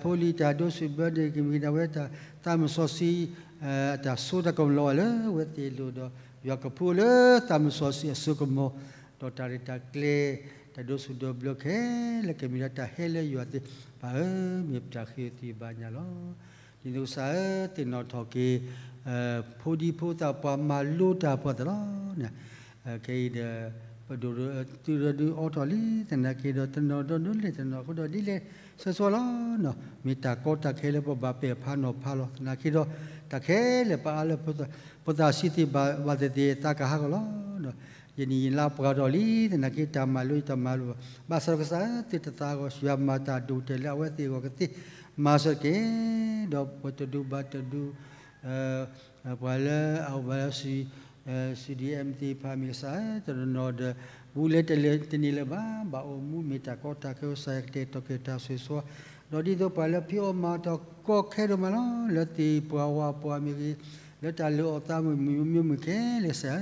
ဖိလံၤတၢ်ဒိးဆူၣ်ဘျၢန့ၣ် ကမ့ၢ်ဒၣ်ဝဲတၢ်သးမုၢ်စီဆှံ တၢ်စိတၢ်ကမီၤလီၤလၢအဝဲသ့ၣ်အလိၤဒီး ယွၤကဖှူလၢသးမုၢ်စီဆှံအစိကမီၤ ဒီးတၢ်ရဲၣ်တၢ်ကျဲၤ တၢ်ဒိးဆူၣ်ဒိးဘျၢခဲလၢာ်ကမ့ၢ်ဒၣ်တၢ်ဟဲလၢယွၤသ့ၣ် ပၢ်ဧၢ မ့ၢ်ပတၢ်ဃ့သ့ဘါညါလီၤ. ဒ်သိးကစၢ်ဧၢ သ့ၣ်နီၣ်ထီၣ်က့ၤ ဖိဒံဖိသၣ်ပှၤမၤလိတၢ်ပှၤသ့ၣ်လီၤ. ခဲအံၤဒီး ပဒိၣ်သုးရၢဒုးအိးထီၣ်လံ သနာ်က့ဒီး တနီၤဒီးဒိးလဲၣ်တနီၤအဃိဒီး ဒ်လဲၣ်ဆၢဆၢလီၤ. မ့ၢ်တၢ်ကီတၢ်ခဲလၢပဘၣ်ပဲာ်ဖးနီၤဖးလီၤ. သနာ်က့ဒီး တၢ်ခဲလၢာ်ပအါလၢ ဖိသၣ်ဆံးသ့ၣ်ဘၣ်သ့ၣ်သ့ၣ် သးကဟးဂီၤလီၤ. ယနံၣ်ယလါပှဲၤထီၣ်လံ သနာ်က့တၢ်မၤလိတၢ်မၤလိ ဘၣ်ဆၣ်ဒီးကစၢ်သုတသးဂီၤ ယွၤမၤတၢ်ဒိၣ်ကတၢၢ်လၢအဝဲသ့ၣ်အဂီၢ်ကသ့ မၤစၢၤတက့ၢ်. ဒီးပှၤတဒူဘၣ်တဒူ ပှၤလၢအအိၣ်ဘၣ်လၢ စံၣ် စံၣ်ဒံၣ်အဲၣ်သ့ၣ်တဖၣ်မ့ၢ်ကစၢ် တနီၤနီၤဒီး ဘူးလဲတလၢတန့ၢ်လၢၤဘၣ် ဘၣ်အိၣ်မူမ့ၢ်တၢ်ကီတၢ်ခဲ ကစၢ်ယွၤကတဲာ်ကတီၤက့ၤတၢ်ဆိၣ်ဂ့ၤဆိၣ်ဝါ ဒီးဒ်သိးပှၤလၢဖံးအီၣ်မၤအီၣ်တၢ်ကီခဲဒိၣ်မးလီၤ လၢသ့ၣ်ပှၢ်ဝၣ်ပှၢ်မ့ၢ်ဂ့ၤ လၢတၢ်လၢအီၣ်သးမုၢ်မုၢ်မ့ၢ်မ့ၢ်ခဲလၢာ်ကစၢ်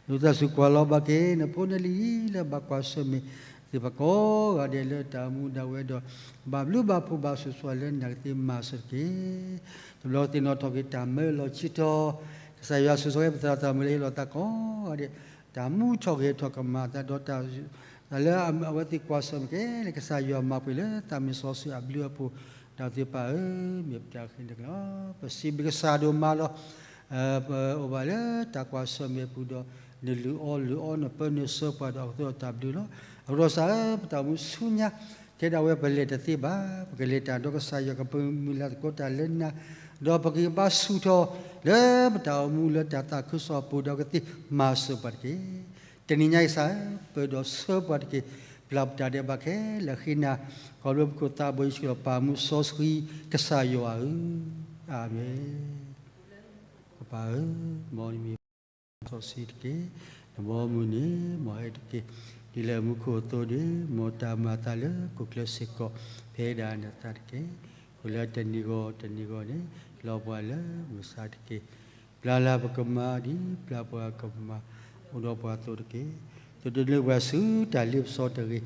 လူၤတၢ်သးစူၤကွၢ်လီၤဘၣ်က့ၤ နဖိနလံၤလၢဘၣ်ကွၢ်ဆၢၣ်မဲာ်သ့ၣ်တဖၣ်ကိးဂၤဒဲးလၢတၢ်အိၣ်မူဒၣ်ဝဲဒီး ဘၣ်ဘျုးဘၣ်ဖှိၣ်ဘၣ်ဆိၣ်ဂ့ၤဆိၣ်ဝါလၢနကသ့မၤစၢၤတက့ၢ်. တဘျီသ့ၣ်နီၣ်ထီၣ်က့ၤတၢ်မၢလီၤဆံတီၤ ကစၢ်ယွၤဆိၣ်ဂ့ၤဆိၣ်ဝါပသရၣ်သမုၣ်လၢဟ့ၣ်လီၤသးကိးဂၤဒဲး တၢ်မူထီၣ်ဂဲၤထီၣ်ကမၤအသးဒီးတၢ် တၢ်လၢအဝဲသ့ၣ်ကွၢ်ဆၢၣ်မဲာ်ခဲလၢာ် ကစၢ်ယွၤမၤပှဲၤလၢသးမုၢ်စီဆှံအဘျုးအဖှိၣ် ဒီးသ့ၣ်ပၢ်ဧၢ မ့ၢ်ပတၢ်ဃ့န့ၣ်လီၤ. ပစံးဘျုးကစၢ်ဒိၣ်မးလီၤ. ပအိၣ်ဘၣ်လၢတၢ်ကွၢ်ဆၢၣ်မဲာ်ပူၤဒီး နလုၢ်အီၣ်လုၢ်အီ နပၢနဆှၢပှၤဒီးအကသ့အီၤတၢ်ဘျုးလီၤ. အဃိဒီးကစၢ်ဧၢ ပတၢ်အိၣ်မူဆူညါ ထဲဒၣ်ဝဲပလဲၤတသ့ဘၣ် ပကလဲၤတၢ်ဒီးကစၢ်ယွၤကပမုၢ်လၢ်သကိးတၢ်လၢနၤ ဒီးပကဘါဆူၣ်ထီၣ် လၢပတၢ်အိၣ်မူလၢတၢ်သးခုကစီၣ်အပူၤဒီးကသ့မၤစၢၤပှၤတက့ၢ်. တနံၤညါအံၤကစၢ် ပၢၤဒီးဆှၢပှၤတက့ၢ်. ပျၢ်ပတၢ်ဒဲးဘးခဲလၢာ်ဃ့နၤ ခီဖျိပခိၣ်သးဘိယ့ၣ်ၡူးခရံာ်အမံၤ ပၢ်မူစီဆှံကစၢ်ယွၤဧၢ, အၤမ့ၣ်. ကပၢ်ဧၢ, မ်နမံၤ စီဆှံတက့ၢ်. နဘီမုၢ်န့ၣ် မ်အဲၣ်တက့ၢ်. ဒ်လၢမူခိၣ်အသိးန့ၣ် မ်တၢ်မၤအသးလၢခိၣ်ချၢစ့ၢ်ကီး ဖဲဒၣ်နသးတက့ၢ်. ဃိလၢတနံၤဂီၢ်တနံၤဂီၢ်န့ၣ် လီပှၤလၢမုၢ်ဆါတက့ၢ်. ပျၢ်လၢပကမၤ ဒ်ပျၢ်ပှၤကမၤ အိၣ်ဒီးပှၤအသိးတက့ၢ်. သုတဒုးပှၤဆူတၢ်လ့ပစီတဂ့ၤ.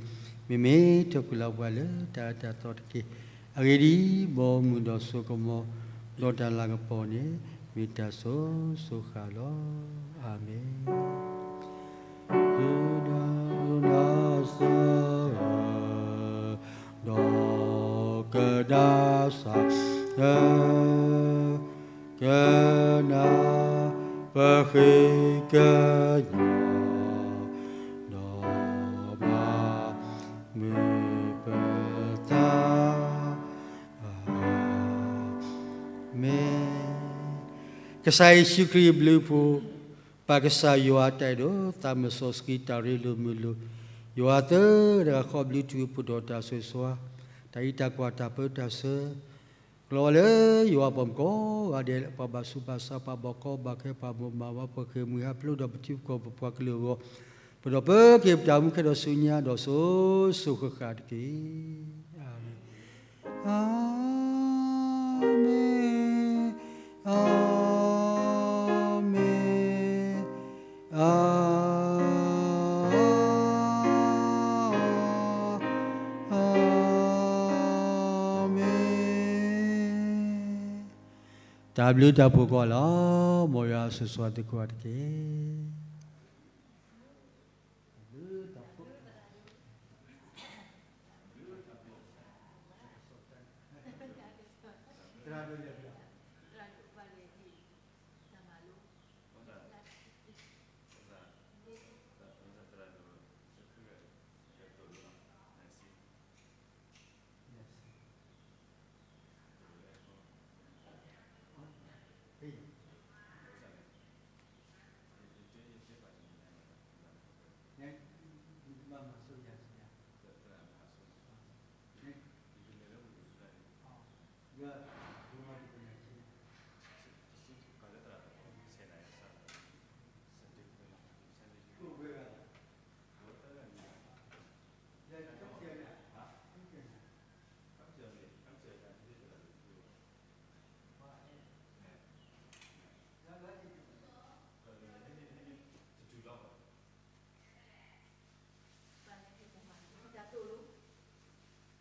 မ့မ့ၢ်ထီၣ်ကွံာ်လီၤပှၤလၢတၢ်အၢတၢ်သီတက့ၢ်. အဂ့ၢ်ဒ်အံၤ, ဘီမုၢ်ဒီးစိကမီၤ ဒီးတၢ်လၤကပီၤန့ၣ် မ့ၢ်တၢ်စိၤစိၤဃၣ်လီၤ. အၤမ့ၣ်. ဒီးကဒါစၢ် ဃ့ကညး ဒီးဘၣ်မုာ်ပသး, မ့ၢ် ကစၢ်ယ့ၣ်ၡူးခရံာ်အဘျုးအဖှိၣ်, ပၢ်ကစၢ်ယွၤအတၢ်အဲၣ်ဒိး, သးစီဆှံတၢ်ရ့လိာ်မုာ်လိာ်, ယွၤအသၢတဂၤဃီဘျုးထူၣ်ဖှိၣ်ဒီးတၢ်ဆိၣ်ဂ့ၤဆိၣ်ဝါ, တၢ်အံးတၢ်ကွၢ်တၢ်ပၢတၢ်ဆှၢ ကလီၤဝဲလၢယွၤပှၤမုၣ်ကိးဂၤဒဲး, ပှၤဘၣ်ဆူးဘၣ်ဆါ, ပှၤဘၣ်ကီဘၣ်ခဲ, ပှၤမိၢ်ပှၢ်ပှၤဃ့ၢ်မှံဟးဖျိးဒီး ပထံပကီၢ်ပပှၤကလုာ်အဂီၢ်, ပဒီးပက့ၤပတၢ်မူခဲဒီးဆူညါဒီးစိၤစိၤဃၣ်ဃၣ်တက့ၢ်. အၤမ့ၣ်, အၤမ့ၣ်, အၤမ့ၣ်, အၤ အၤမ့ၣ်. တၢ်ဘျုးတၢ်ဖှိၣ်ကိးဂၤလီၤ. မ်ယွၤဆိၣ်ဂ့ၤသုကိးဂၤတက့ၢ်.